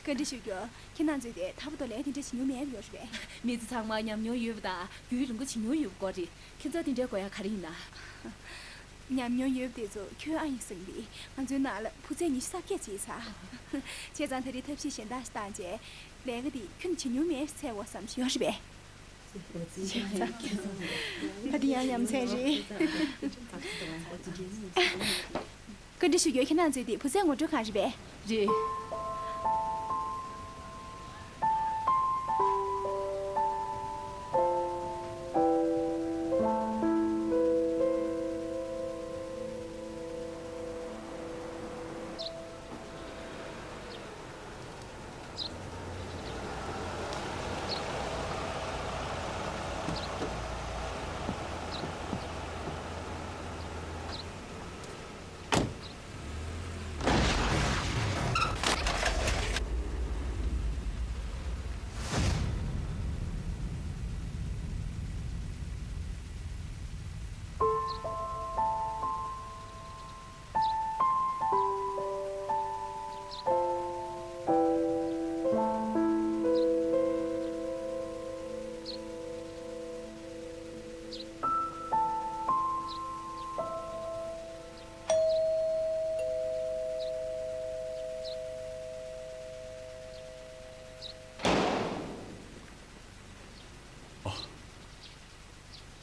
བཀའ་འདྲི་ཞུ་རྒྱུ། ཁྱེད་རྣམ་ཚོས་དེ་ད་བར་དུ་ལས་དེ་འདྲ་བྱེད་མྱོང་མེད་པ་ཡོད་རེད་པས། མི་ཚེ་ཚང་མ་ཉམས་མྱོང་ཡོད་པ་དང་རྒྱུས་ལོན་པོ་བྱེད་མྱོང་ཡོད་པ་དགོས་རེད། ཁྱེད་ཚོ་དེ་འདྲའི་དགོས་ཡ་ག་རེ་ཡིན་ན། ཉམས་མྱོང་ཡོད་པ་དེ་ཚོ་ཁྱོན་ཨ་ཡིན་གསུངས་པས། ང་ཚོའི་ནང་ལ་བུ་ཚ་ཉི་ཤུ་རྩ་བརྒྱད་ཅིག་ཡོད་ས། བྱས་ཙང་ད་རེས་ཐབས་ཤེས་གཞན་དག་ཞིག་བཏང་རྗེས། ལས་ཀ་དེ་ཁྱོན་བྱེད་མྱོང་མེད་པ་བྱས་འོ་བསམ་བཞིན་ཡོད་རེད་པས། ད་དེ་ཡང་ཉམས་ཚད་རེད། བཀའ་འདྲི་ཞུ་རྒྱུ། ཁྱེད་རྣམ་ཚོའི་དེ་བུ་ཚའི་ངོ་སྤྲོད་ཁང་རེད་པས། རེད།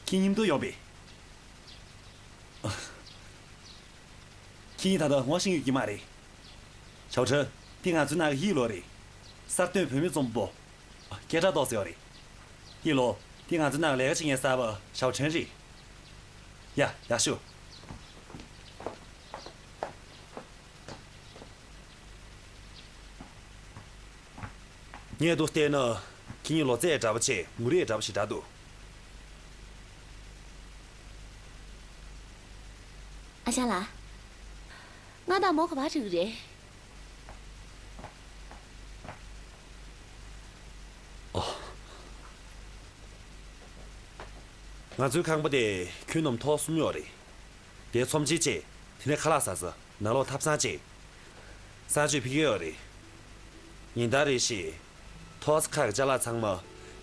ཁྱེད་མཉམ་དུ་ཡོང་པས། ཁྱེད་གཉིས་ད་ལྟ་ངོ་ཤེས་ཡོད་ཀྱི་མ་རེད། ཞའོ་ཁྲེན། འདི་ང་ཚོའི་ནང་གི་ཡིག་ལོགས་རེད། གསར་ཐོན་བུད་མེད་རྩོམ་པ་པོ། སྐད་གྲགས་ཏོག་ཙམ་ཡོད་རེད། ཡིག་ལོགས། འདི་ང་ཚོའི་ནང་གི་ལས་ཀ་བྱེད་མཁན་གསར་པ་ཞའོ་ཁྲེན་རེད། ཡ། ཡག་ཤོས། ངས་འདུག་བལྟས་ན། ཁྱེད་གཉིས་ལོ་ཚད་འདྲ་པོ་བྱས། ངོ་རིས་འདྲ་པོ་ཞིག་འདྲ་འདུག་ཨ་ཞང་ལགས། ང་དང་མོ་ག་པར་འགྲོ་གི་རེད། ཨོ། ང་ཚོའི་ཁང་པ་དེ་ཁྱོན་བསྡོམས་ཐོག་གསུམ་ཡོད་རེད། དེའི་ཚོམས་ཆེན་བྱས། དེ་ནས་ཁ་ལག་ཟ་ས། ནང་ལོགས་ཐབ་ཚང་བྱས། གསང་སྤྱོད་ཕ་གི་ཡོད་རེད། ཉིན་ལྟར་རེ་བཞིན། ཐོག་ཁ་གི་ཅ་ལག་ཚང་མ་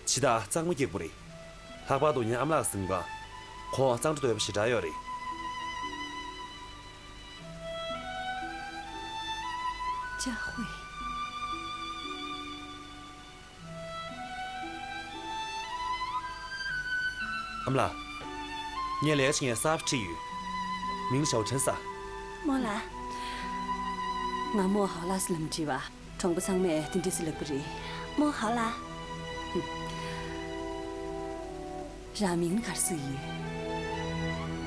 ཕྱི་ཐག་གཙང་མ་སྐྱིད་པོ་རེད། ལྷག་པར་དུ་ངའི་ཨ་མ་ལགས་ཟིན་པ། ཁོང་གཙང་སྦྲ་དོད་པོ་ཞེ་དྲག་ཡོད་རེད། ཅཱ་ཧུའེ། ཨ་མ་ལགས། ངས་ལས་ཀ་བྱེད་མཁན་གསར་པ་ཁྲིད་ཡོད། མིང་ཞའོ་ཁྲེན་ཟེར། རྨོ་ལགས། ང་རྨོ་ཧའོ་ལགས་ཟེར་ལབ་ནས་བྲིས་པ། གྲོང་པ་ཚང་མས་དེ་འདྲ་ཟེར་ལབ་ཀྱི་རེད། རྨོ་ཧའོ་ལགས། རང་མིང་ནི་ག་རེ་ཟེར་གྱི་ཡོད།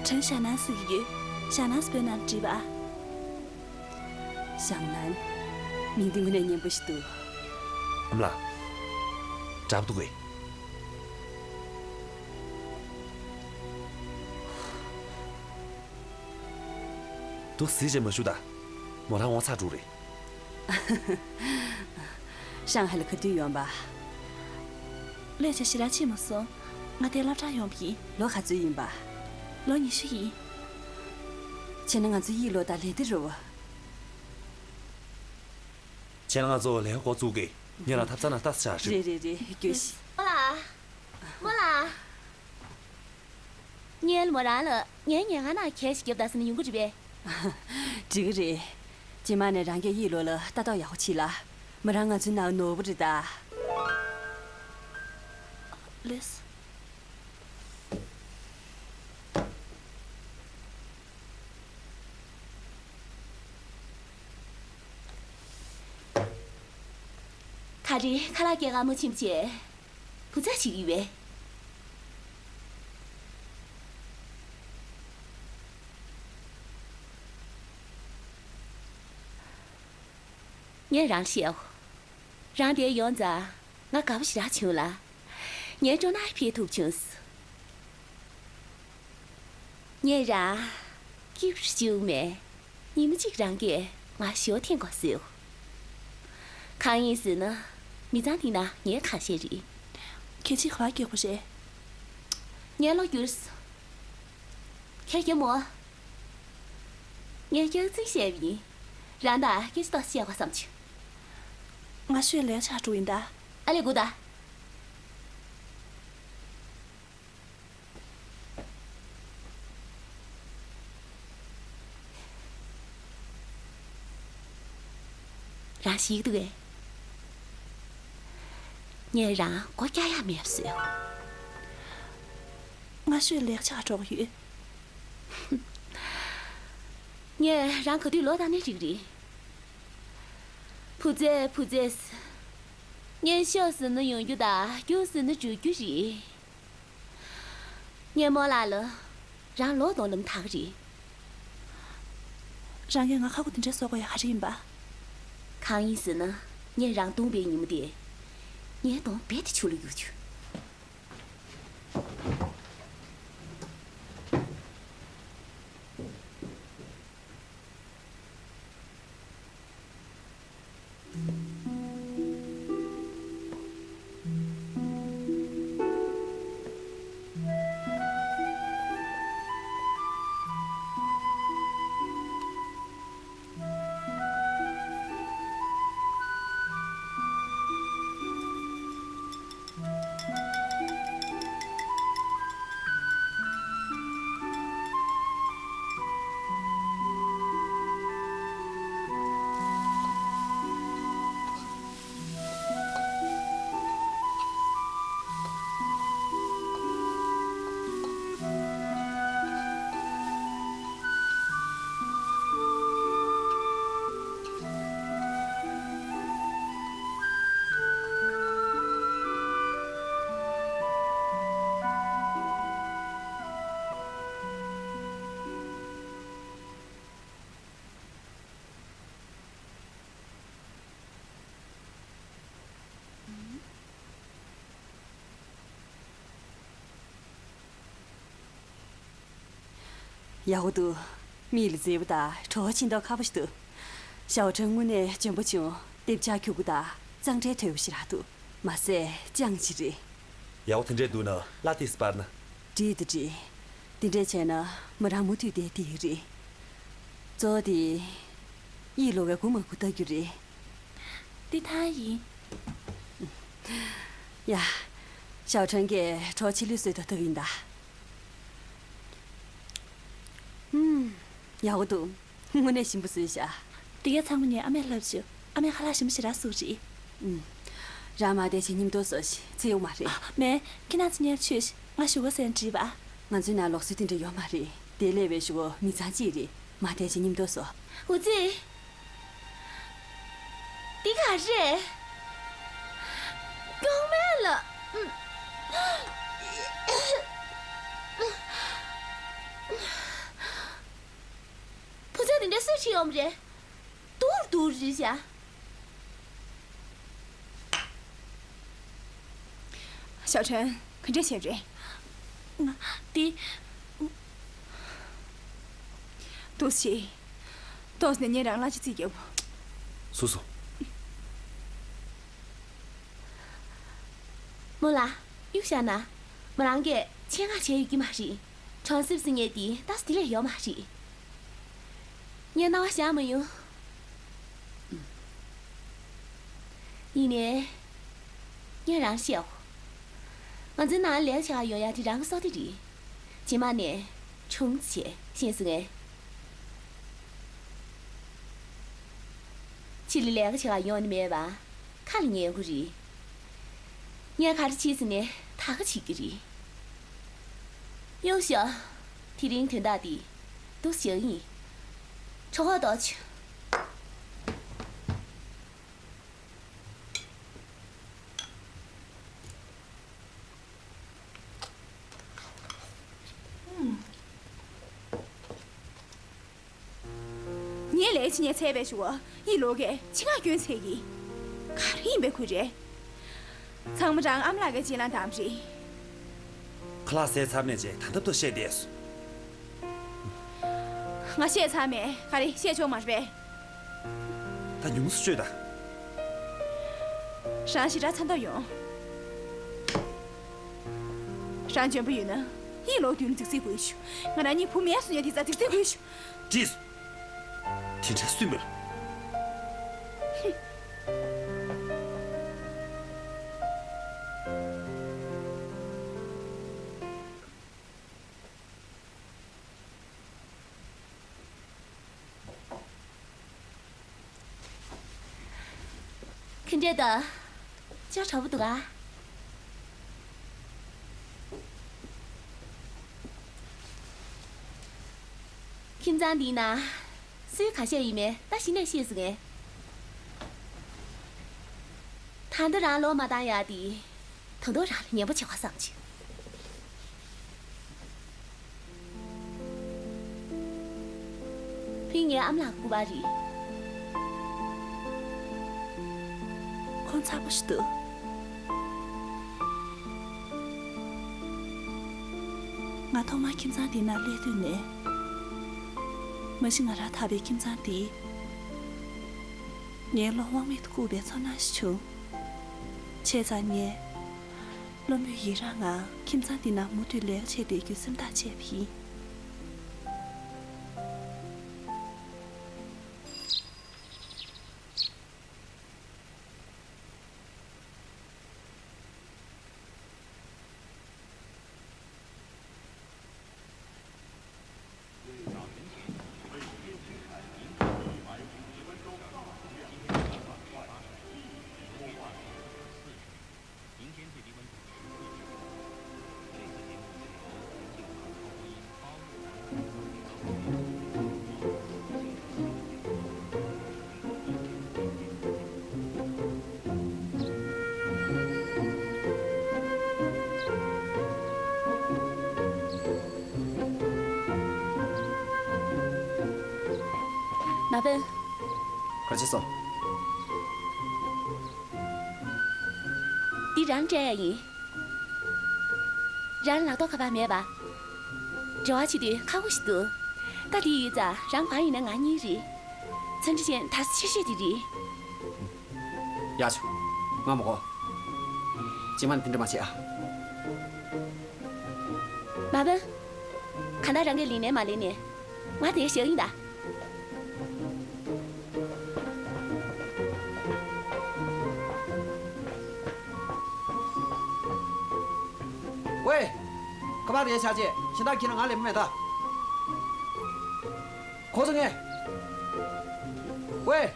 ཁྲེན་ཞའོ་ནན་ཟེར་གྱི་ཡོད། ཞའོ་ནན་ཟེར་བོད་ནང་བྲིས་པ། ཞའོ་ནན། མིང་འདི་དངོས་གནས་སྙན་པོ་ཞིག་འདུག་ཨ་མ་ལགས། དྲག་པོ་འདུག་གས། འདུག་ཟེར་བྱས་མ་བཞུགས་དང་། མོ་རང་ངོ་ཚ་འགྲོ་རེད། ཧྲང་ཧའེ་ལ་ག་དུས་ཡོང་པ། ལས་བྱ་ཞེ་དྲག་བྱེད་མ་སོང་། ང་དེ་སློབ་གྲྭར་ཡོང་པ་ཡིན། ལོ་ག་ཚོད་ཡིན་པ། ལོ་ཉི་ཤུ་ཡིན། བྱས་ན་ང་ཚོ་ཡིག་ལོགས་དང་ལས་དེབ་རེད་པ། བྱས་ན་ང་ཚོ་ལས་ཀ་འགོ་བཙུགས་གི། ངེད་རང་ཐབ་ཚང་ནང་ལྟ་ས་ཆགས་རེད། རེད་རེད་རེད། རྒྱུགས་ཤིག་རྨོ་ལགས། རྨོ་ལགས། ངས་མོ་རང་ལ་ངའི་ཉལ་ཁང་ནང་གད་ཞིག་རྒྱོབ་དང་ཟེར་ན་ཡོང་གི་རེད་པས། འགྲིག་གི་རེད། རྗེས་མ་ནས་རང་གིས་ཡིག་ལོགས་ལ་ལྟ་རྟོག་ཡག་པོ་བྱེད་ལ། མོ་རང་ང་ཚོའི་ནང་ནོར་བུ་རེད་ད། ལགས་སོ། ག་རེ། ཁ་ལག་སྐྱེལ་གར་མ་ཕྱིན་པ་བྱས། བུ་ཚ་ཞིག་ཡོད་པས། ངས་རང་བཤད་འོ། རང་འདིར་ཡོང་ཙང་ང་དགའ་པོ་ཞེ་དྲག་བྱུང་ལ། ངའི་སྤྲོ་སྣང་འཕེལ་ཐུབ་བྱུང་སོང་། ངས་རང་སྐྱིད་པོ་བྱུང་མེད། ཉི་མ་གཅིག་རང་གིས་ང་ཞོ་འཐེན་དགོས་ཟེར། གང་ཡིན་ཟེར་ན། མི་ཚང་འདི་ན་ངའི་ཁ་ཤས་རེད། ཁྱེད་ཅིག་ག་པར་སྐྱེས་པ་རེད། ངའི་བློ་འགྱུར་སོང་། ཁྱེད་ཀྱི་མོ། ངས་སྐྱག་རྫུན་བཤད་པ་ཡིན། རང་དང་སྐད་ཆ་ཏོག་ཙམ་བཤད་དགོས་བསམ་བྱུང་། ང་ཤོད་ལས་ཆགས་འགྲོ་ཡིན་ད། ཨ་ལས་སྒུག་ད། རང་ཞིག་འདུག་གས། ངས་རང་སྒོ་རྒྱག་ཡག་མེད་པ་བཟོས། ང་ཤོད་ལས་ཆགས་འགྲོ་གི་ཡོད། ངས་རང་ག་དུས་ལོག་བཏང་ནའི་འགྲིག་རེད། བུ་ཚ་བུ་ཚ། སྙན་ཤོག་ཟེར་ན་ཡོང་རྒྱུ་དང་རྒྱུགས་ཟེར་ན་འགྲོ་རྒྱུ་རེད། ངས་རྨོ་ལགས་ལ་རང་ལོག་གཏོང་ལམ་བལྟ་གི་རེད། རང་གིས་ང་ཁ་ཁུ་དེ་འདྲ་བཟོ་དགོས་ཡ་ག་རེ་ཡིན་པ། གང་ཡིན་ཟེར་ན། ངས་རང་བརྡུངས་པའི་ཉིན་མོ་དེ། ངའི་གདོང་རྦད་དེ་ཆུ་ལ་གྱུར་བྱུང་། ཡག་པོ་འདུག་མིག་ལ་མཛེས་པོ་དང་བྲོ་བ་ཆེ་མདོག་ཁ་པོ་ཞིག་འདུག་ཞའོ་ཁྲེན་དངོས་གནས་འཇོན་པོ་བྱུང་། ལྡེབ་ཆག་ཁྱུག་པོ་དང་གཙང་སྦྲའི་དོད་པོ་ཞེ་དྲག་འདུག་མ་ཟད་ཅང་ཅིག་རེད། ཡག་པོ་དེ་འདྲས་འདུག་ན་གླ་ཏོག་ཙམ་སྤར་ན། འགྲིག་འདུག་འགྲིག་དེ་འདྲས་བྱས་ན་མོ་རང་མུ་མཐུད་དེ་བསྡད་ཀྱི་རེད། གཙོ་བོ་དེ། གཡུ་ལོ་གིས་སྒུག་མ་སྒུག་ལྟ་རྒྱུ་རེད། འདི་ཐང་ཡིན། ཡ། ཞའོ་ཁྲེན་གྱིས་གྲོགས་ཆེ་ལུས་གསོས་དང་ལྟ་གི་ཡིན་ད། ཧུམ། ཡག་པོ་འདུག་དངོས་གནས་ཞིམ་པོ་བཟོས་ཤག་དེ་གས་ཚང་མ་ངས་ཨ་མས་ལབ་བྱུང་། ཨ་མས་ཁ་ལག་ཞིམ་པོ་ཞེ་དྲག་བཟོ་གི་རེད། ཨུམ། རང་མ་བསྡད་བྱས་མཉམ་དུ་བཟོ་ཞིག་ཚེ་ཡོང་མ་རེད། མེད། ཁྱེད་རང་ཚོ་མཉམ་དུ་ཆོས་ཤིག་ང་ཞོགས་ཀ་ཟས་བྲིས་པ། ང་ཚོའི་ནང་ལུགས་སྲོལ་དེ་འདྲ་ཡོད་མ་རེད། དེ་སླེབས་པའི་གཞུག་གུ་མི་ཚང་གཅིག་རེད། མ་བསྡད་བྱས་མཉམ་དུ་བཟོ། འུ་ཙི། འདི་ག་རེད། སྐྱོན་མེད་ལ། བུ་ཚ་དེ་འདྲ་སུས་ཁྲིད་ཡོང་བ་རེད། སྡུག་རུ་སྡུག་རུ་རེད་བྱ། ཞའོ་ཁྲེན། ག་འདྲས་བྱས་རེད། ང་། འདི། འདུག་སེ། ཏོག་ཙམ་ནས་ངས་རང་གླ་ཆ་རྩིས་རྒྱབ། སོ་སོ། རྨོ་ལགས། གཡུག་བཞག་ན། མོ་རང་གིས་ཆེད་མངགས་བྱས་ཡོད་ཀྱི་མ་རེད། གྲོང་གསེབ་ཟེར་མཁན་དེ་ཏོག་ཙམ་དེ་ལས་ཡོད་མ་རེད། ངས་སྣང་བ་བཞག་མ་ཡོང་། ཡིན་ནའི། ངས་རང་བཤད་འོ། ང་ཚོའི་ནང་ལས་ཀ་བྱེད་ག་ཡོང་ཡ་དེ་རང་གི་སྲོག་དེ་རེད། རྗེས་མ་ནས་ཆུང་ཙམ་བྱས་ཤེས་སོང་ངས། ཕྱི་ལ་ལས་ཀ་བྱེད་ག་ཡོང་ནི་མེད་པ། ཁ་ལ་ཉན་དགོས་རེད། ངས་ག་རེ་བྱེད་ཟེར་ནས་ད་ག་བྱེད་ཀྱི་རེད། གཡུག་ཞོག་དེ་རིང་དོན་དག་འདི་འདུག་སེ་བཞག་ཡིན། གྲོད་ཁོག་ལྟོགས་བྱུང་། ངས་ལས་བྱེད་ཉན་ཚར་བའི་གཞུག་གུ་ཡི་ལོ་གིས་ཆེད་མངགས་སྐྱོན་ཚར་གི། ག་རེ་ཡིན་པའི་ཁུལ་རེད། ཚང་མ་རང་ཨ་མ་ལགས་ཀྱི་རྗེས་ལངས་བཏང་བ་རེད། ཁ་ལག་ཟས་ཚར་ནས་རྗེས་ད་ཐབ་ཐོབ་བཤད་བསྡད་སོང་། ང་བཤད་ཚར་མེད། ག་རེ་བཤད་ཆོག་མ་རེད་པས། ད་ཉུང་སུ་བཅོས་དང་། རང་ཞེ་དྲག་ཚ་མདོག་ཡོང་། རང་འཇོན་པོ་ཡོད་ན་ཡི་ལོ་མདུན་ལ་རྫིག་རྫིག་དགོས་ཤུ། ང་རང་གཉིས་བུ་མེད་སོང་ཡ་དེ་ཙ་རྫིག་རྫིག་དགོས་ཤུ། བྲིས། དེ་འདྲ་སུས་མེད། ཁྱེད་འདྲ་ད། ཅག་དྲག་པོ་འདུག་ག་ཁྱིམ་ཚང་འདིའི་ནང་སུའི་ཁ་ཤས་ཡིན་མིན་ད་གཞི་ནས་ཤེས་སོང་ངས། ད་ལྟ་རང་ལོག་མ་བཏང་ཡག་དེ། ད་དུང་རང་ལ་ངན་པ་བྱེད་པ་བསམ་བྱུང་། ཕིན་ངའི་ཨ་མ་ལགས་སྐུ་པར་རེད། ཁོང་ཚ་པོ་ཞིག་འདུག་ང་ཐོག་མར་ཁྱིམ་ཚང་འདི་ནང་སླེབས་དུས་ནས། མ་གཞི་ང་རང་དག་པའི་ཁྱིམ་ཚང་འདི། ངའི་བློ་དབང་མེད་དུ་བཀུག་པའི་ཚོར་སྣང་ཞིག་བྱུང་། བྱས་ཙང་ངས། བློ་མོས་ཡི་རང་ངང་ཁྱིམ་ཚང་འདི་ནང་མུ་མཐུད་ལས་ཀ་བྱས་བསྡད་རྒྱུའི་སེམས་ཐག་བཅད་པ་ཡིན། མ་ཕན། ག་ཅི་སོང་། འདི་རང་སྤྲད་ཡ་ཡིན། རང་ལག་ཐོགས་ཁ་པར་མེད་པ། འབྲེལ་བ་བྱེད་དུས་ཁག་པོ་ཞིག་འདུག་བཀའ་དེ་ཡོད་ཙང་རང་གང་ཡིན་ན་ང་གཉིས་རེད། ཚ་འདྲི་ཅན་ད་ཆེ་ཤོས་དེ་རེད། ཡག་བྱུང་། ང་མ་གོ། རྗེས་མ་ནས་དེ་འདྲ་མ་བྱེད་ཨ། མ་འབོད། གང་ལྟར་རང་གིས་ལེན་ནས་མ་ལེན་ནས། ང་དེ་བཞག་ཡིན་ད། ཝེ། ཁ་པར་རེད་ཆགས་རྗེས་གཞན་དག་ཁྱེད་རང་ང་ལེན་མེད་ད། གོ་སོང་ངས། ཝེ།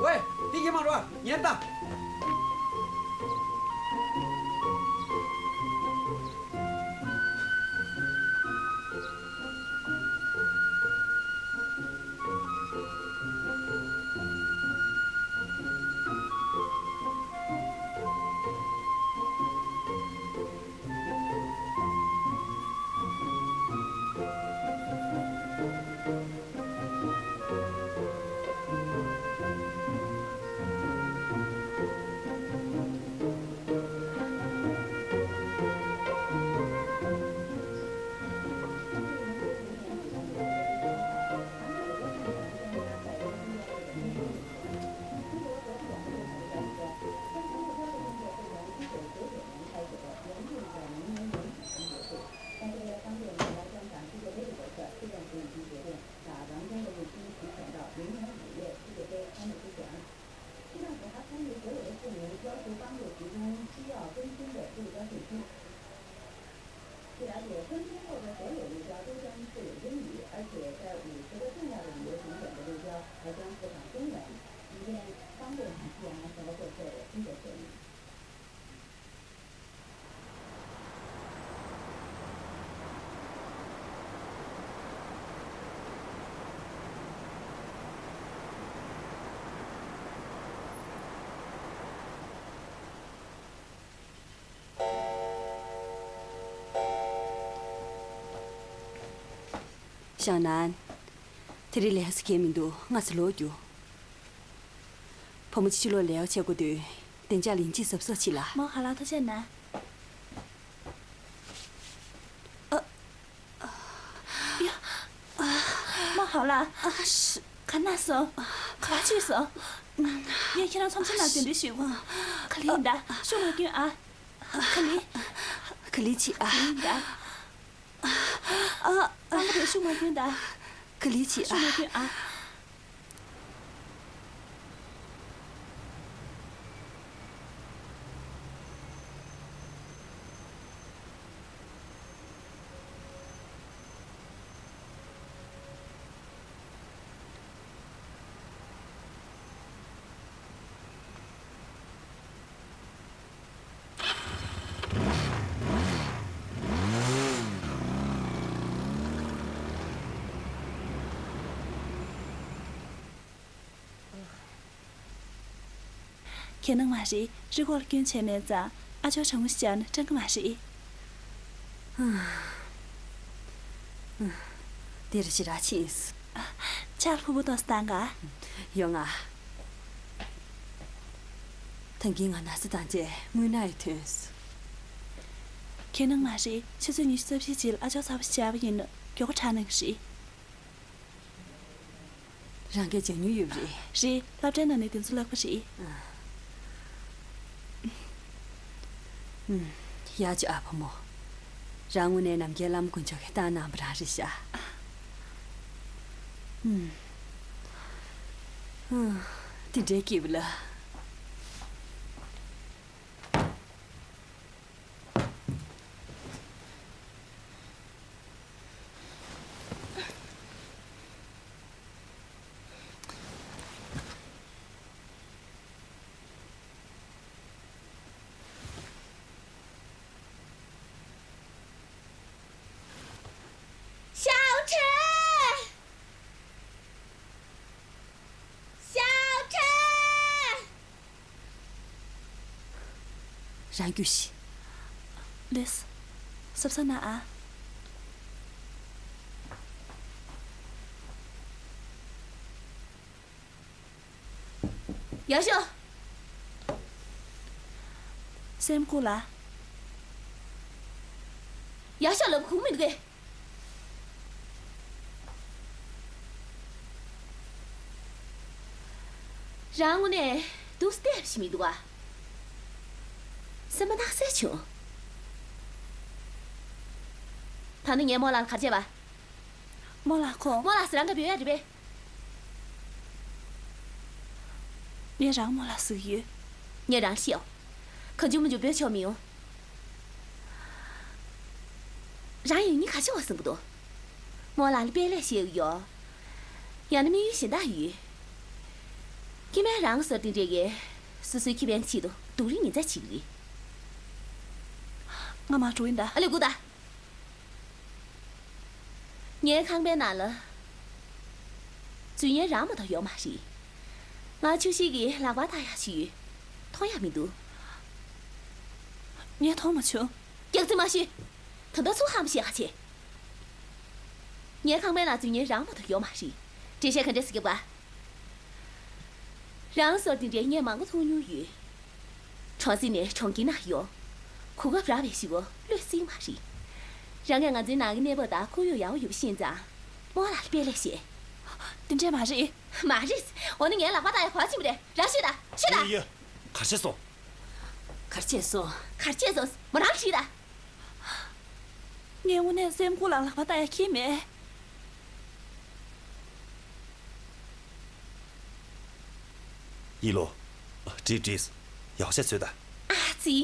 ཝེ། འདི་ཡིན་མ་རོ། ཉན་ད། ཞང་ནན། དེ་རིང་ལས་ཀ་གང་མི་འདུག་སྔ་ཙམ་ལོག་རྒྱུགས། བུ་མོ་ཕྱི་ལོགས་ལས་ཀ་བྱེད་དགོས་དུས་བདེ་འཇགས་ལ་ཡིན་གཅིག་གཟབ་གཟབ་བྱེད་ལ། མོ་ཧ་ལ་ཐུགས་རྗེ་གནང་། ཨ། ཡ། མོ་ཧ་ལ། ཨ་ཤི། ག་ན་སོང་། ག་ཅི་སོང་། ངས་ཁྱེད་རང་ཚོམས་ཆེན་ནང་གདན་འདྲེན་ཞུས་གོ། ག་ལེ་ཡིན་ད་ཤུགས་མ་སྐྱོན་ཨ། ག་ལེ། ག་ལེ་བྱེད་ཨ། ག་ལེ་ཡིན་ད། ཨ། ཨ། ཨ་མ་རེ་ཤུགས་མ་སྐྱོན་ད། ག་ལེ་བྱེད་ཨ། ཤུགས་མ་སྐྱོན་ཨ། ཁྱེད་ནང་མ་རེད། རི་སྐོར་ལ་སྐྱོན་བྱས་མེད་ཙང་ཨ་ཅོག་གྲང་མོ་ཞིག་སྦྱར་ན་སྐྲག་གི་མ་རེད། འདིར་ཞེ་དྲག་ཕྱིན་སོང་། ཕྱག་ལ་ཕུར་བུ་གཏོང་ས་བཏང་ག་ཡོང་ང་། ད་གིན་ང་ན་ཚ་དང་བཅས་རྔུལ་ནག་ཡང་ཐོན་སོང་། ཁྱེད་ནང་མ་རེད། ཆུ་ཚོད་ཉི་ཤུ་རྩ་བཞིའི་རྗེས་ལ་ཨ་ཅོག་ཚ་པོ་ཞིག་སྦྱར་བ་ཡིན་ན་མགྱོགས་པོ་དྲག་གནང་གི་རེད། རང་གིས་ལྗང་མྱུལ་ཡོད་རེད། རེད། སློབ་གྲྭའི་ནང་ནས་དེ་ཚོ་བསླབ་ཀྱི་རེད། ཨ། ཨུམ། ཡག་བྱས་ཨ་བུ་མོ། རང་དངོས་གནས་ནམ་མཁའི་བླ་མ་དཀོན་མཆོག་གིས་བཏང་གནང་བ་རང་རེད་ཤག་ཨུམ། ཨུམ། དེ་འདྲའི་སྐྱིད་པོ་ལ། ཞའོ་ཁྲེན། ཞའོ་ཁྲེན། རང་རྒྱུགས་ཤིག་ལེས། གཟབ་གཟབ་གནང་ཨ། ཡར་ཤོག་སེམས་ཁུག་ལ། ཡར་ཤོག་ལབ་གོ་མི་འདུག་གས། རང་དངོས་གནས་འདུག་སེ་བསྡད་ཤེས་མི་འདུག་ག་སེམས་པ་གནག་སེ་བྱུང་། ད་ནི་ངས་རྨོ་ལགས་ལ་ག་རེ་བྱས་པ། རྨོ་ལགས་ཁོ། རྨོ་ལགས་ཟེར་རང་ག་བོད་ཡ་རེད་པས། ངས་རང་རྨོ་ལགས་ཟེར་གྱི་ཡོད། ངས་རང་ཤེས་ཡོད། གང་བྱུང་མང་བྱུང་འབོད་ཆོག་མི་ཡོང་། རང་ཡིན་ནི་ག་ཆེ་བ་བཟང་པོ་འདུག་རྨོ་ལགས་ལ་དཔེ་ལས་བཤད་ཡོད། ཡང་ན་དམིགས་ཡུལ་གཞན་དག་ཡོད། སྐྱེ་དམན་རང་སོར་དེ་འདྲས་ཀྱིས་སོ་སོའི་ཁེ་ཕན་ཆེད་དུ་སྡུག་རུས་ཉེན་ཚབས་བྱེད་ཀྱི་རེད། ང་མར་འགྲོ་ཡིན་ད། ཨ་ལས་སྒུག་ད། ངའི་ཁང་པའི་ནང་ལ་འཛུལ་ཉན་རང་མ་གཏོགས་ཡོད་མ་རེད། ང་ཆུ་ཤེལ་གྱི་ལག་པ་བཏགས་ཡག་ཅིག་ཡོད། མཐོང་ཡག་མི་འདུག་ངས་མཐོང་མ་བྱུང་། སྐྱག་རྫུན་མ་ཤོད། ད་ལྟ་ཚུར་ཧམ་བཤད་ག་བྱེད། ངའི་ཁང་པའི་ནང་འཛུལ་ཉན་རང་མ་གཏོགས་ཡོད་མ་རེད། འགྲེལ་བཤད་ག་འདྲས་སེ་རྒྱབ་ག་རང་སོར་དེ་འདྲའི་ངས་མང་པོ་མཐོང་མྱོང་ཡོད། གྲོང་གསེབ་ནས་གྲོང་ཁྱེར་ནང་ཡོང་། གོ་སྐབས་རག་པའི་གཞི་བོ་བློས་བསྲེགས་མ་རེད། རང་གིས་ང་ཚོའི་ནང་གི་གནས་བབ་དང་ཁོར་ཡུག་ཡག་པོ་ཡོད་པ་ཤེས་ཙང་། རྨོ་ལགས་ལ་དཔེ་ལས་བཤད། དེ་འདྲས་མ་རེད། མ་རེད། འོ་ན་ངའི་ལག་པ་བཏགས་ཡག་ག་བ་ཕྱིན་པ་རེད། རང་ཤོད་ད། ཤོད་ད། ཡོད་ཡོད། ག་རེ་བྱས་སོང་། ག་རེ་བྱས་སོང་། ག་རེ་བྱས་སོང་། མོ་རང་དྲིས་ད། ངས་དངོས་གནས་སེམས་ཁུག་ལ་ལག་པ་བཏགས་ཡག་ཁྱེར་མེད། ཡིད་ལོ། དྲིས་དྲིས། ཡག་བྱས་ཚོད་ད། ཨ་ཙི།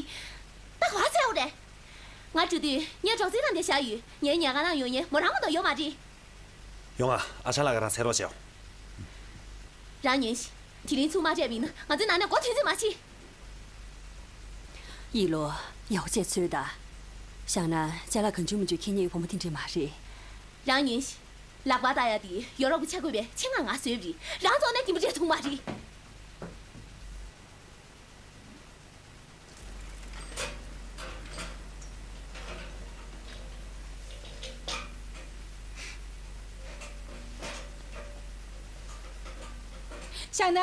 ད་ག་བ་ཚད་འོ་རེད། ང་འགྲོ་དུས་ངའི་སྒྲོག་ཙེ་རང་འདིར་བཞག་ཡོད། ངའི་ཉལ་ཁང་ནང་ཡོང་མཁན་མོ་རང་མ་གཏོགས་ཡོད་མ་རེད། ཡོང་ང་། ཨ་ཅག་ལགས་ཀྱིས་རང་འཚོལ་རོགས་བྱེད། རང་ཉོན་ཞིག་དེ་རིང་ཚུར་མ་སྤྲད་པ་ཡིན་ན་ང་ཚོའི་ནང་ནས་སྒོ་ཐོན་རྩིས་མ་བྱེད། ཡིད་ལོ། ཡག་བྱས་ཚོད་ད། བཞག་ན་ཅ་ལག་གང་བྱུང་མང་བྱུང་འཁྱེར་མཁན་གྱི་བུ་མོ་དེ་འདྲས་མ་རེད། རང་ཉོན་ཞིག་ལག་པ་བཏགས་ཡག་དེ་ཡོ་རོབ་ཀྱི་ཆ་བགོས་པའི་ཆེད་མངགས་ང་བཟོས་པ་རེད། རང་ཚོ་ནས་དེ་མོ་འདྲས་ཐུག་མ་རེད། བཞག་ན།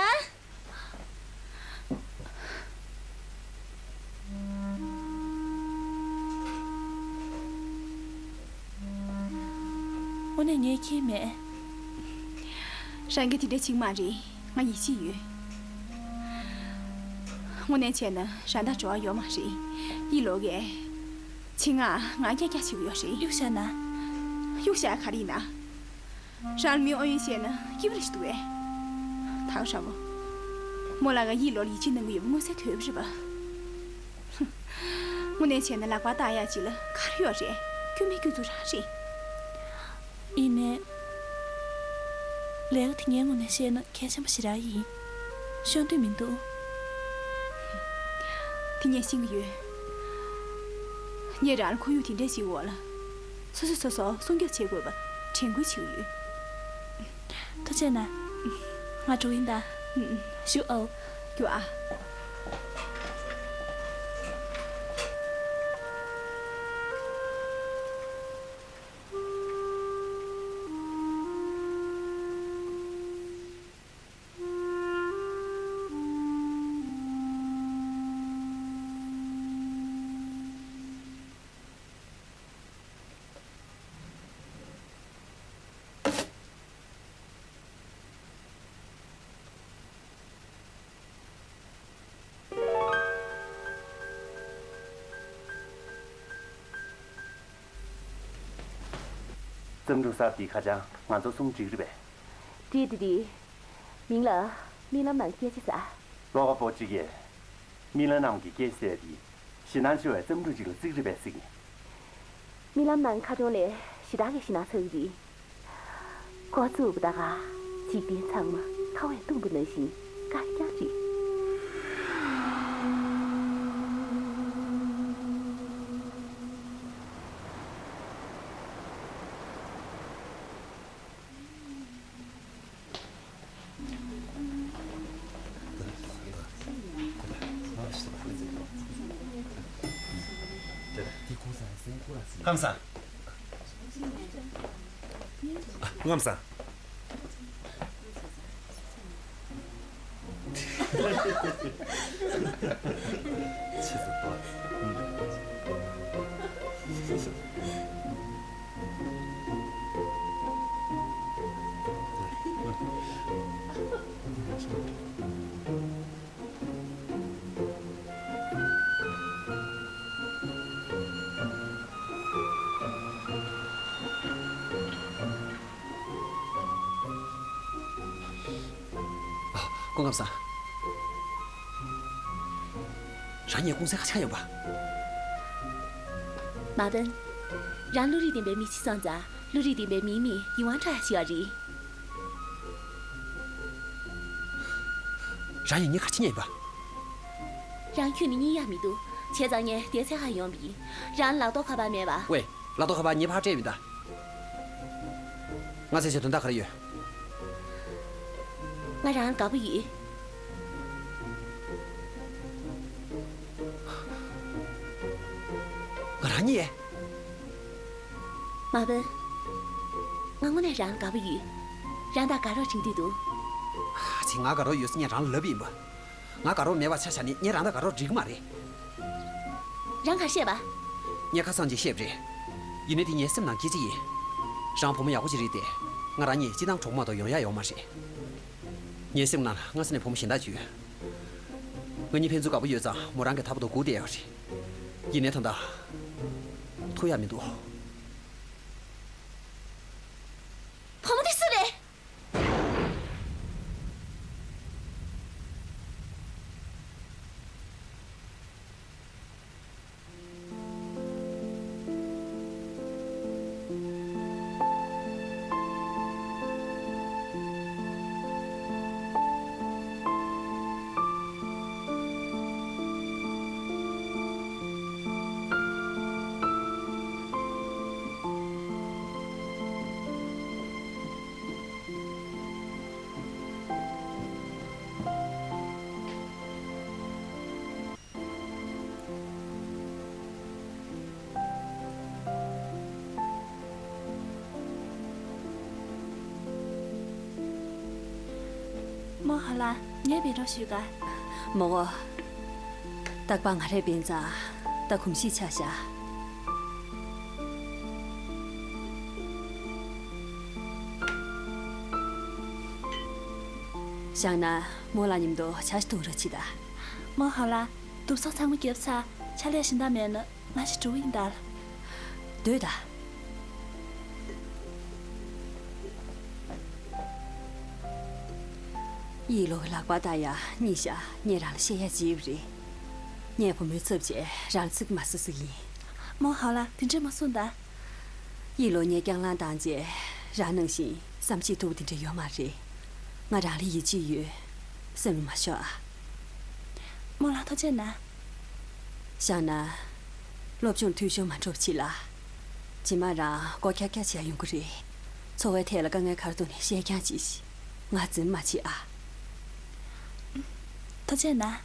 དངོས་གནས་ངས་ཁྱེར་མེད། རང་གིས་དེ་འདྲ་བྱེད་མ་རེད། ང་ཡིད་ཆེས་ཡོད། དངོས་གནས་བྱས་ན་རང་དང་འབྲེལ་བ་ཡོད་མ་རེད། ཡིད་ལོ་གས། ཆེད་མངགས་ང་རྒྱག་རྒྱག་བྱེད་ཀྱི་ཡོད་རེད། གཡུག་བཞག་ན། གཡུག་བཞག་ག་རེ་ཡིན་ན། རང་ལ་མི་ཨོ་ཡོན་བཤད་ན་སྐྱིད་པོ་རེ་ཞིག་འདུག་གས། ད་ག་ཧྲ་མོ། རྨོ་ལགས་ཀྱིས་ཡིད་ལོ་ལ་ཡིད་ཆེས་གནང་གི་ཡོད་པ་མངོན་གསལ་དོད་པོ་རེད་པ། དངོས་གནས་བྱས་ན་ལག་པ་བཏགས་ཡག་ཅིག་ལ་ག་རེ་ཡོད་རེད། སྐྱོན་མེད་སྐྱོན་འཛུགས་རང་རེད། ཡིན་ནའི། ལས་ཀ་དེ་ངའི་ངོས་ནས་བཤད་ན་གལ་ཆེན་པོ་ཞེ་དྲག་ཡིན། ཤོར་འདོད་མི་འདུག་དེ་ངས་ཤེས་ཀྱི་ཡོད། ངས་རང་ལ་ཁོར་ཡུག་དེ་འདྲ་ཞིག་འོག་ལ། སོ་སོས་སོ་སོ་སྲུང་སྐྱོབ་བྱེད་དགོས་པ་དྲན་སྐུལ་བྱེད་ཀྱི་ཡོད། ཐུགས་རྗེ་གནང་། ང་འགྲོ་ཡིན་ད། ཨུམ། བཞུགས་ཨོ། རྒྱུགས་ཨ། བརྩམས་སྒྲུང་གསར་དེའི་ཁ་བྱང་ང་ཚོ་གསུམ་འགྲིག་རེད་པས། འགྲིག་འགྲིག་འགྲིག་མིང་ལ་རྨི་ལམ་ནང་སྐད་ཆ་ཟེར། ཀློག་པ་པོ་གཅིག་གིས། རྨི་ལམ་ནང་གི་སྐད་ཆ་ཟེར་དེ། ཞེད་སྣང་ཆེ་བའི་བརྩམས་སྒྲུང་ཅིག་ལ་བརྩི་གི་རེད་པས་ཟེར་གི། རྨི་ལམ་ནང་ཁ་བྱང་ལས་ཞེ་དྲག་གི་ཞེད་སྣང་ཚ་གི་རེད། འགོ་བཙུགས་པ་ད་ག་འཇིག་རྟེན་ཚང་མ་ཁ་བས་བཏུམས་པ་ནང་བཞིན་དཀར་རྐྱང་རེད། ཁམས་བཟང་། ཨ། ཁམས་བཟང་། སྐུ་ཁམས་བཟང་། རང་ཉིད་ཀུང་སི་ཁ་ཆག་ཡོད་པ། མ་བན། རང་བློ་རིག་ལྡན་པའི་མི་ཅིག་སོང་ཙང་བློ་རིག་ལྡན་པའི་མིའི་མིག་ཡིད་དབང་འཕྲོག་ཡ་ཞིག་ཡོད་རེད། རང་ཡིན་ཉིན་ག་ཅི་ཉན་པ། རང་ཁྱོད་ནི་གཉིད་ཡག་མི་འདུག་བྱས་ཙང་ངས་དེ་ཚེ་ཧ་ཡོང་བ་ཡིན། རང་ལག་ཐོག་ཁ་པར་མེད་པ། ཝེ། ལག་ཐོག་ཁ་པར་ངས་ཕར་སྤྲད་མི་གདའ། ང་ཚེ་ཚེ་དོན་དག་ག་རེ་ཡོད། ང་རང་དགའ་པོ་ཡོད། ང་རང་ཉིད། མ་བན། ང་དངོས་གནས་རང་དགའ་པོ་ཡོད། རང་དང་དགའ་རོགས་བྱེད་འདོད་འདུག་ཨ་ཙི། ང་དགའ་རོགས་ཡོད་ཟེར་ངས་རང་ལ་ལབ་ཡིན་པ། ང་དགའ་རོགས་མེད་པ་ཆ་བཞག་ནས་ངས་རང་དང་དགའ་རོགས་འགྲིག་གི་མ་རེད། རང་ག་རེ་བཤད་པ། ངས་ཁ་སང་ཅིག་བཤད་པ་རེད། ཡིན་ནའི་དེ་ངའི་སེམས་ནང་སྐད་ཆ་ཡིན། རང་བུ་མོ་ཡག་པོ་ཅིག་རེད་དེ། ང་རང་གཉིས་སྤྱི་བཏང་གྲོགས་པོ་མ་གཏོགས་ཡོང་ཡ་ཡོད་མ་རེད། ངའི་སེམས་ནང་ལ་སྔ་ས་ནས་བུ་མོ་གཞན་དག་ཅིག་ཡོད། ང་གཉིས་ཕན་ཚུན་དགའ་པོ་ཡོད་ཙང་མོ་རང་གིས་ཐར་པ་དང་སྒུག་བསྡད་ཡོད་རེད། ཡིན་ནའི་ད་ལྟ་ཐུག་ཡ་མི་འདུག་བུ་མོ་དེ་སུ་རེད། རྨོ་ཧོ་ལགས། ངས་འབད་རོགས་ཞུ་ག་རྨོ་བོ། རྟག་པར་ང་རས་འབད་ཙང་ད་གོམས་གཤིས་ཆགས་ཤག་བཞག་ན་རྨོ་ལགས་མཉམ་དུ་ཇ་ཞིག་འཐུང་རོགས་བྱེད་དང་། རྨོ་ཧོ་ལགས། དུབ་སོགས་ཚང་མ་བརྒྱབ་ཚར། ཕྱག་ལས་གཞན་དག་མེད་ན་ང་ཞིག་འགྲོ་གི་ཡིན་ད། སྡོད་ད། ཡིད་བློ་གི་ལག་པ་བཏགས་ཡ་གཉིད་ཤག་ངས་རང་ལ་བཤད་ཡ་བརྗེད་པ་རེད། ངས་བུ་མོའི་ཚབ་བྱས་རང་ལ་ཚིག་མ་ཟ་ཟེར་གི་ཡིན། རྨོ་ཧོ་ལགས། དེ་འདྲས་མ་གསུངས་ད། ཡིད་བློ་ངས་སྐྱང་ལངས་བཏང་རྗེས་རང་ནང་བཞིན་བསམ་ཤེས་ཐུབ་པ་དེ་འདྲ་ཡོད་མ་རེད། ང་རང་ལ་ཡིད་ཆེས་ཡོད། སེམས་ལ་མ་ཞོག་ཨ། རྨོ་ལགས་ཐུགས་རྗེ་གནང་། བཞག་ན། སློབ་སྦྱོང་འཐུས་ཤོར་མ་འགྲོ་བ་བྱེད་ལ། རྗེས་མ་རང་མགོ་འཁྱག་འཁྱག་བྱས་ཡོང་གི་རེད། འཚོ་བའི་ཐད་ལ་དཀའ་ངལ་ག་རེ་འདུག་ནའི་བཤད་རྐྱང་བྱེད་ཤིག་ང་འཛེམ་མ་བྱེད་ཨ། ཐུགས་རྗེ་གནང་།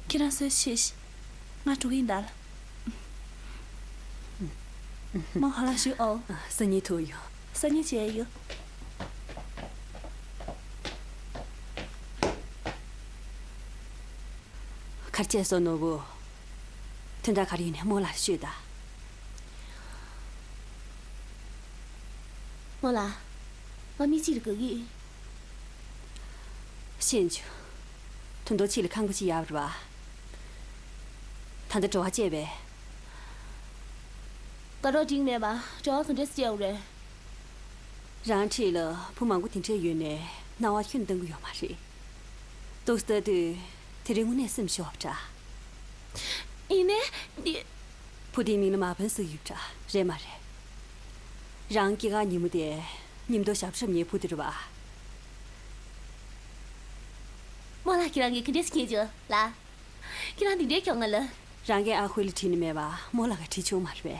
ཁྱེད་རང་གསོལ་ཞིག་ང་འགྲོ་གི་ཡིན་ད། རྨོ་ཧོ་ལགས་བཞུགས་ཨོ། སང་ཉིན་ཐུག་ཡོང་། སང་ཉིན་མཇལ་ཡོང་། ག་རེ་བྱས་སོང་ནོར་བུ། དོན་དག་ག་རེ་ཡིན་ནའི་རྨོ་ལགས་ལ་ཤོད་དང་། རྨོ་ལགས། ང་མི་གཅིག་ལ་དགའ་གི། ཤེས་བྱུང་། ད་དུང་ཕྱི་ལ་ཁང་པ་ཅིག་ཡག་པ་རེད་པ། ད་ལྟ་འགྲོ་བ་བཅད་པས། དགའ་རོགས་འགྲིག་མེད་པ་འགྲོ་བ་ག་འདྲས་སེ་བཅད་དགོས་རེད། རང་འཁྲིས་ལ་བུ་མང་པོ་དེ་འདྲས་ཡོད་ནའི་སྣང་བ་ཁྱོན་ནས་གཏོང་གི་ཡོད་མ་རེད། འདུག་སེ་ལྟ་དུས་དེ་རིང་དངོས་གནས་སེམས་ཤོར་བ་འདྲ། ཡིན་ནའི་འདི། བུ་དེའི་མིང་ལ་མ་བན་ཟེར་ཡོད་པ་འདྲ་རེད་མ་རེད། རང་སྐྱེས་སྐར་ཉིན་མོ་དེ་མཉམ་དུ་ཞབས་ཞབས་ཉལ་བུ་དེ་རེད་པ། རྨོ་ལགས་ཁྱེད་རང་གིས་ག་འདྲས་སེ་མཁྱེན་བྱུང་ལགས། ཁྱེད་རང་འདི་འདྲའི་གྱོང་ང་ལ། རང་གིས་ཨ་ཁུ་ལ་དྲིས་ནི་མེད་པ་རྨོ་ལགས་ཀྱིས་དྲིས་བྱུང་མ་རེད་པས།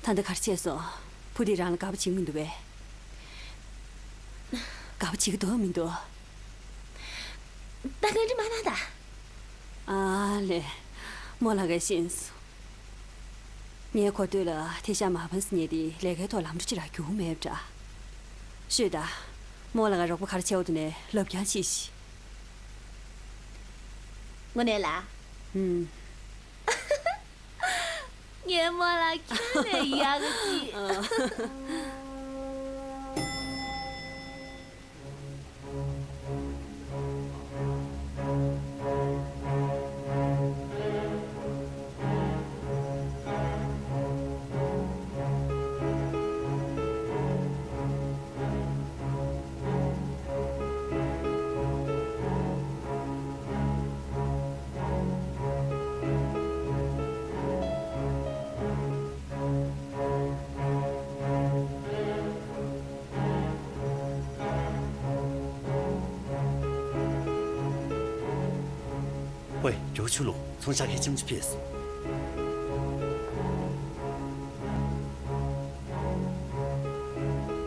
ད་ལྟ་ག་རེ་བྱས་སོང་། བུ་དེས་རང་ལ་དགའ་པོ་བྱེད་ཀྱི་མི་འདུག་པས། དགའ་པོ་བྱེད་ཀྱི་འདུག་མི་འདུག་ད་ག་འདྲ་མ་གནང་ད། ཨ་ལས། རྨོ་ལགས་ཀྱིས་ཤེས་སོང་། ངའི་གོ་ཐོས་ལ་དེ་ཤ་མ་ཕན་སེ་ཉལ་ཏེ་ལས་ཀའི་ཐོག་ལམ་འགྲོ་ཅི་རག་རྒྱུག་མེད་པ་འདྲ། ཤོད་ད། རྨོ་ལགས་ཀྱིས་རོགས་པ་ག་རེ་བྱེད་དགོས་འདུག་ནས་ལབ་རྐྱང་བྱེད་ཤིག་དངོས་གནས་ལགས། ཨུམ། ངའི་རྨོ་ལགས་ཁྱོན་ནས་ཡག་གི། ཨ། ཝེ། མགྱོགས་ཤོག་ལོ། ཚོང་ཤག་གིས་ཁྱིམ་ཆུ་ཕུད་སོང་།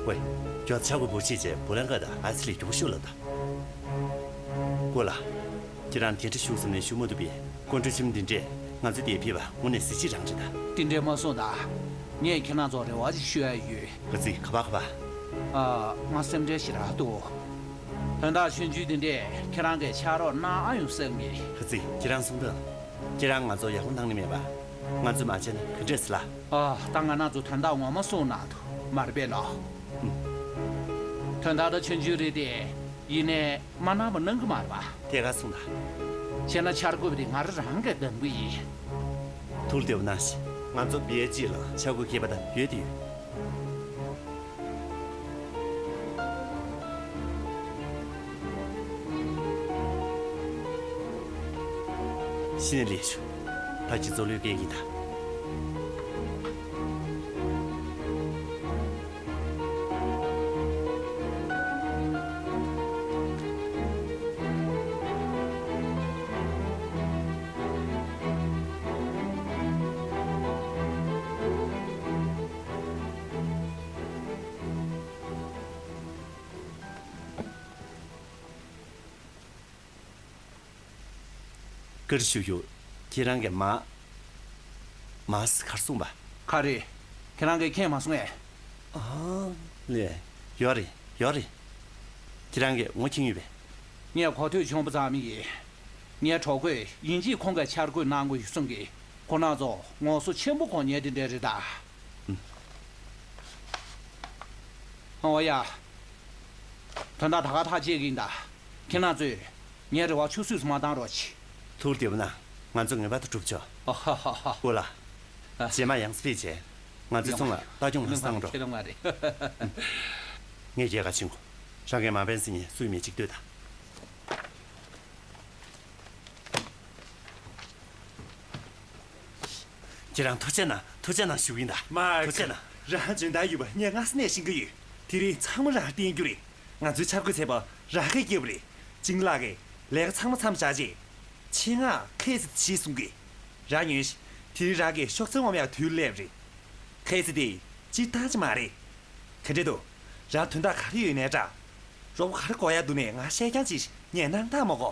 ཝེ། མགྱོགས་ཤོག་ལོ། བུ་ཆེ་ཅེ་བུ་ལང་ཀ་དང་ཨ་སི་ལི་མགྱོགས་ཤོག་ལོ་ད། ཀོ་ལ། ཁྱེད་རང་དེ་འདྲ་ཤུགས་ཟིན་ནས་ཞུ་མ་ཐུབ་པས། ཀོང་ཀྲོའུ་ཁྱིམ་འདི་འདྲས་ང་ཚོ་དེར་ཕེབས་པ་དངོས་གནས་གཟི་བརྗིད་རང་རེད་ད། དེ་འདྲས་མ་གསུངས་ད། ངས་ཁྱེད་རང་ཚོར་རེ་བ་ཅིག་ཞུ་ཡ་ཡོད། ཁ་ཚིག་ག་པ་ག་པ། ཨ། ང་སེམས་ཁྲལ་ཞེ་དྲག་འདུག་དོན་དག་ཆུང་ཆུང་དེ་འདྲས་ཁྱེད་རང་གིས་ཕྱག་རོགས་གནང་ཨ་ཡོང་སེམས་ཀྱི། ཁ་ཚིག་ཁྱེད་རང་གསུངས་དང་། ཁྱེད་རང་ང་ཚོར་ཡག་པོ་གནང་ནི་མེད་པ། ང་ཚོས་མ་བྱས་ན་ག་འདྲས་ཟེར་ལ། ཨ། ད་ང་རང་ཚོ་དོན་དག་ངོ་མ་གསུངས་གནང་དུ་མ་རེད་པས་ལོ། ཨུམ། དོན་དག་ད་ཆུང་ཆུང་རེད་དེ། ཡིན་ནའི་མ་གནང་བ་གནང་གི་མ་རེད་པ། དེ་ག་གསུངས་ད། བྱས་ན་འཆར་འགོད་པ་དེ་ང་རང་རང་གིས་འདེམས་གི་ཡིན། ཐུགས་བདེ་པོ་གནང་ཞིག་ང་ཚོ་བེད་སྤྱི་ལ་འཆར་འགོད་མཁས་པ་དང་ཡོད་དེ་ཡོད། གཞི་ནས་ལེགས་ཤོག་ད་ཅི་ཚོ་ལོས་སྐད་ཀྱི་ད། བཀའ་དྲིན་ཞུ་རྒྱུ། ཁྱེད་རང་གིས་མ། མ་ཟེར་ག་རེ་གསུངས་པ། ག་རེ། ཁྱེད་རང་གིས་མཁྱེན་མ་སོང་ངས། ཨ། ལེ། ཡོད་རེད། ཡོད་རེད། ཁྱེད་རང་གིས་ངོ་མཁྱེན་ཡོད་པས། ངས་གོ་ཐོས་བྱུང་བ་ཙམ་ཡིན། ངའི་གྲོགས་པོས་ཡིན་གཅིག་ཁོང་གིས་འཆར་འགོད་གནང་དགོས་ཡོད་གསུང་གི། ཁོང་རྣམ་ཚོ་ངོ་སོ་ཆེན་པོ་གོ་མཁན་དེ་འདྲ་རེད་ད། ཨུམ། ཨོ་ཡ། དོན་དག་ད་ག་ཐག་བཅད་ཀྱི་ཡིན་ད། ཁྱེད་རྣམ་ཚོས་ངའི་རེ་བ་ཆུད་ཟོས་སུ་མ་བཏང་རོགས་གྱིས། ཐུགས་བདེ་པོ་གནང་། ང་ཚོ་ངེས་པར་དུ་སྒྲུབ་ཆོག་ཨ་ཧ་ཧ་ཧ། ཀོ་ལ། ཨ། རྗེས་མ་ཡང་སེ་ཕེབས་རྗེས། ང་ཚོའི་ཚོང་ལ་ལྟ་སྐྱོང་ལ་གནང་རོགས། ཁྱེད་རང་མ་རེད། ངས་རྒྱལ་ཁ་ཕྱིན་གོ། རང་གིས་མ་ཕན་ཟེར་མཁན་སུ་ཡིན་མིན་ཅིག་ལྟོས་དང་། ཁྱེད་རང་ཐུགས་རྗེ་གནང་། ཐུགས་རྗེ་གནང་ཞུ་གི་ཡིན་ད། མ། ཐུགས་རྗེ་གནང་། རང་འཇོན་ཐང་ཡོད་པ་ངས་སྔ་ས་ནས་ཤེས་ཀྱི་ཡོད། དེ་རིང་ཚང་མ་རང་བསྟན་རྒྱུ་རེད། ང་ཚོའི་འཆར་འགོད་ཚན་པ་རང་གིས་བསྐྱལ་བ་རེད། ཅིང་ལགས་ཀྱིས་ལས་ཀ་ཚང་མ་མཚམས་བཞག་རྗེས། ཆེད་མངགས་ཁེ་སི་ཞིག་གསུང་གི། རང་ཉོན་ཞིག་དེ་རིང་རང་གིས་ཤོག་ཚལ་ངོམ་ཡག་དུས་སླེབས་རེད། ཁེ་སི་དེ་སྤྱིར་བཏང་ཅིག་མ་རེད། ག་འདྲ་འདུག་རང་དོན་དག་ག་རེ་ཡོད་ནའི་འདྲ། རོགས་པ་ག་རེ་དགོས་ཡག་འདུག་ནའི་ང་བཤད་རྐྱང་ཅིག་ངས་སྣང་དག་མ་གོ།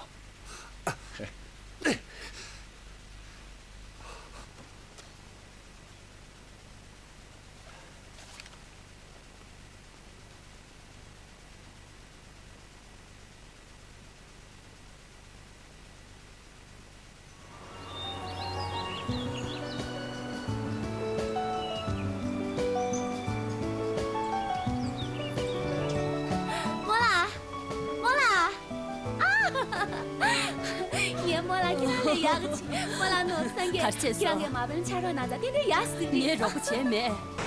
རྨོ་ལགས། རྨོ་ལགས། ཨ། ངའི་རྨོ་ལགས་ཁྱེད་རང་ལས་ཡག་གི་ཆེ། རྨོ་ལགས་ནོར་སངས་རྒྱས། ག་རེ་བྱས་སོང་། ཁྱེད་རང་གིས་མ་པན་ཆ་རོགས་གནང་ཙང་ཏན་ཏན་ཡག་ཟིག་རེད། ངས་རོགས་པ་བྱས་མེད།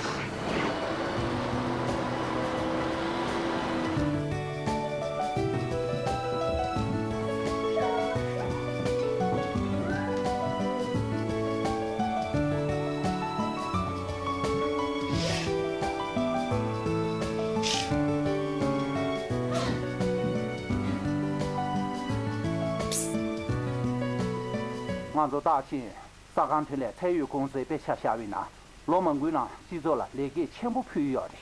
ང་ཚོ་རྟགས་ཅན་ས་ཁང་འཕྲིན་ལས་ཚད་ཡོད་ཀུང་སིའི་དཔེ་ཆ་བཞག་པའི་ནང་ལོ་མང་པོའི་ནང་སྤྱི་ཚོགས་ལ་ལེགས་སྐྱེས་ཆེན་པོ་ཕུལ་ཡོད་རེད།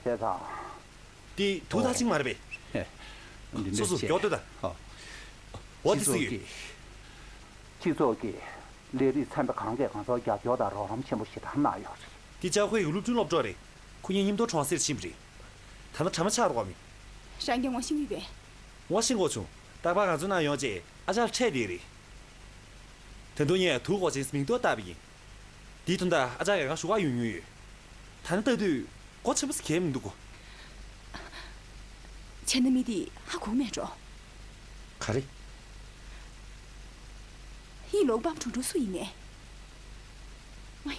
བྱས་ཙང་། དེ་དུས་ཐག་ཅིག་མ་རེད་པས། འདི་འདྲ་སོ་སོ་བྱས། མགྱོགས་སྡོད་དང་། ཨོ། འོ་དེ་སུ་ཡོད། སྤྱི་ཚོགས་ཀྱི། སྤྱི་ཚོགས་ཀྱི་ལས་རིགས་ཚན་པ་གང་གས་ང་ཚོར་རྒྱབ་སྐྱོར་དང་རོགས་རམ་ཆེན་པོ་ཞེ་དྲག་གནང་ཡོད་རེད། དེ་ལྕགས་ཕོའི་ཡུལ་སློབ་ཕྲུག་སློབ་གྲོགས་རེད། ཁོ་གཉིས་མཉམ་དུ་གྲོང་གསེབ་ཕྱིན་པ་རེད། ད་ལྟ་གྲ་མ་ཆག་རོགས་མི། རང་གིས་ངོ་ཤེས་ཀྱི་ཡོད་པས། ངོ་ཤེས་དགོས་བྱུང་། རྟག་པར་ང་ཚོ་ནང་ཡོང་རྗེས་ཨ་ཅག་ལ་འཕྲད་བསྡད་ཀྱི་རེད། ད་དུང་ངས་དུག་འགོག་ཅན་མིང་ཐོ་བཏགས་པ་ཡིན། དེའི་དོན་དག་ཨ་ཅག་གིས་ང་ཞུ་ག་ཡོང་མྱོང་ཡོད། ད་ནི་ལྟ་དུས་མགོ་ཆེན་པོ་ཟེར་གྱི་མི་འདུག་གོ། བྱས་ན་མི་དེ་ཧ་གོ་མེད་འགྲོ། ག་རེ། ཡིད་ལོག་པ་དྲུང་དྲུང་སུ་ཡིན་ནས། ཝེ།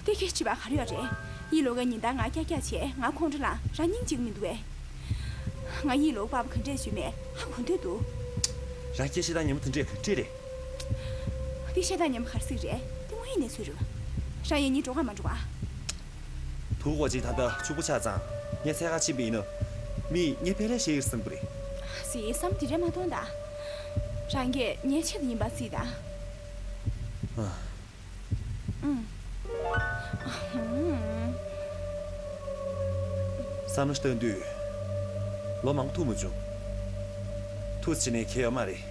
དེ་སྐད་ཆ་བ་ག་རེ་ཡོད་རེད། ཡིད་ལོག་གི་ཉིན་ལྟར་ང་ཀྱག་ཀྱག་བྱས། ང་ཁོང་ཁྲོ་ལངས། རང་སྙིང་རྗེ་གི་མི་འདུག་གས། ང་ཡིད་ལོག་པ་ག་འདྲས་བྱུས་མེད་ཧ་གོ་འདོད་འདུག། རང་སྐད་ཆ་དང་ཉན་མོ་དེ་འདྲས་ག་འདྲས་རེད། དེ་བཤད་སྟངས་ཉན་མོ་ག་རེ་ཟིག་རེད། དེ་དངོས་ཡིན་ནས་ཚུལ་རེད། རང་ཡིན་ཉིན་འགྲོ་ག་མ་འགྲོ་ག། དུག་འགོག་ཅན་ད་ལྟ་ཕྱུག་པོ་ཆགས་ཙང་ངས་འཚོལ་ག་ཕྱིན་པ་ཡིན་ན། མིས་ངས་ཕལ་ལས་ཤེས་ཀྱི་བསམ་གི་རེད། སི་བསམ་དེ་འདྲས་མ་གཏོང་ད། རང་གིས་ངའི་ཆེད་དུ་ཡིན་པ་གཟིགས་ད། ཨ། ཨུམ། ཧུམ། བསམ་བློ་བཏང་དུས་ལོ་མང་པོ་ཐུག་མ་བྱུང་། ཐུག་བྱས་ནས་གལ་ཡོད་མ་རེད།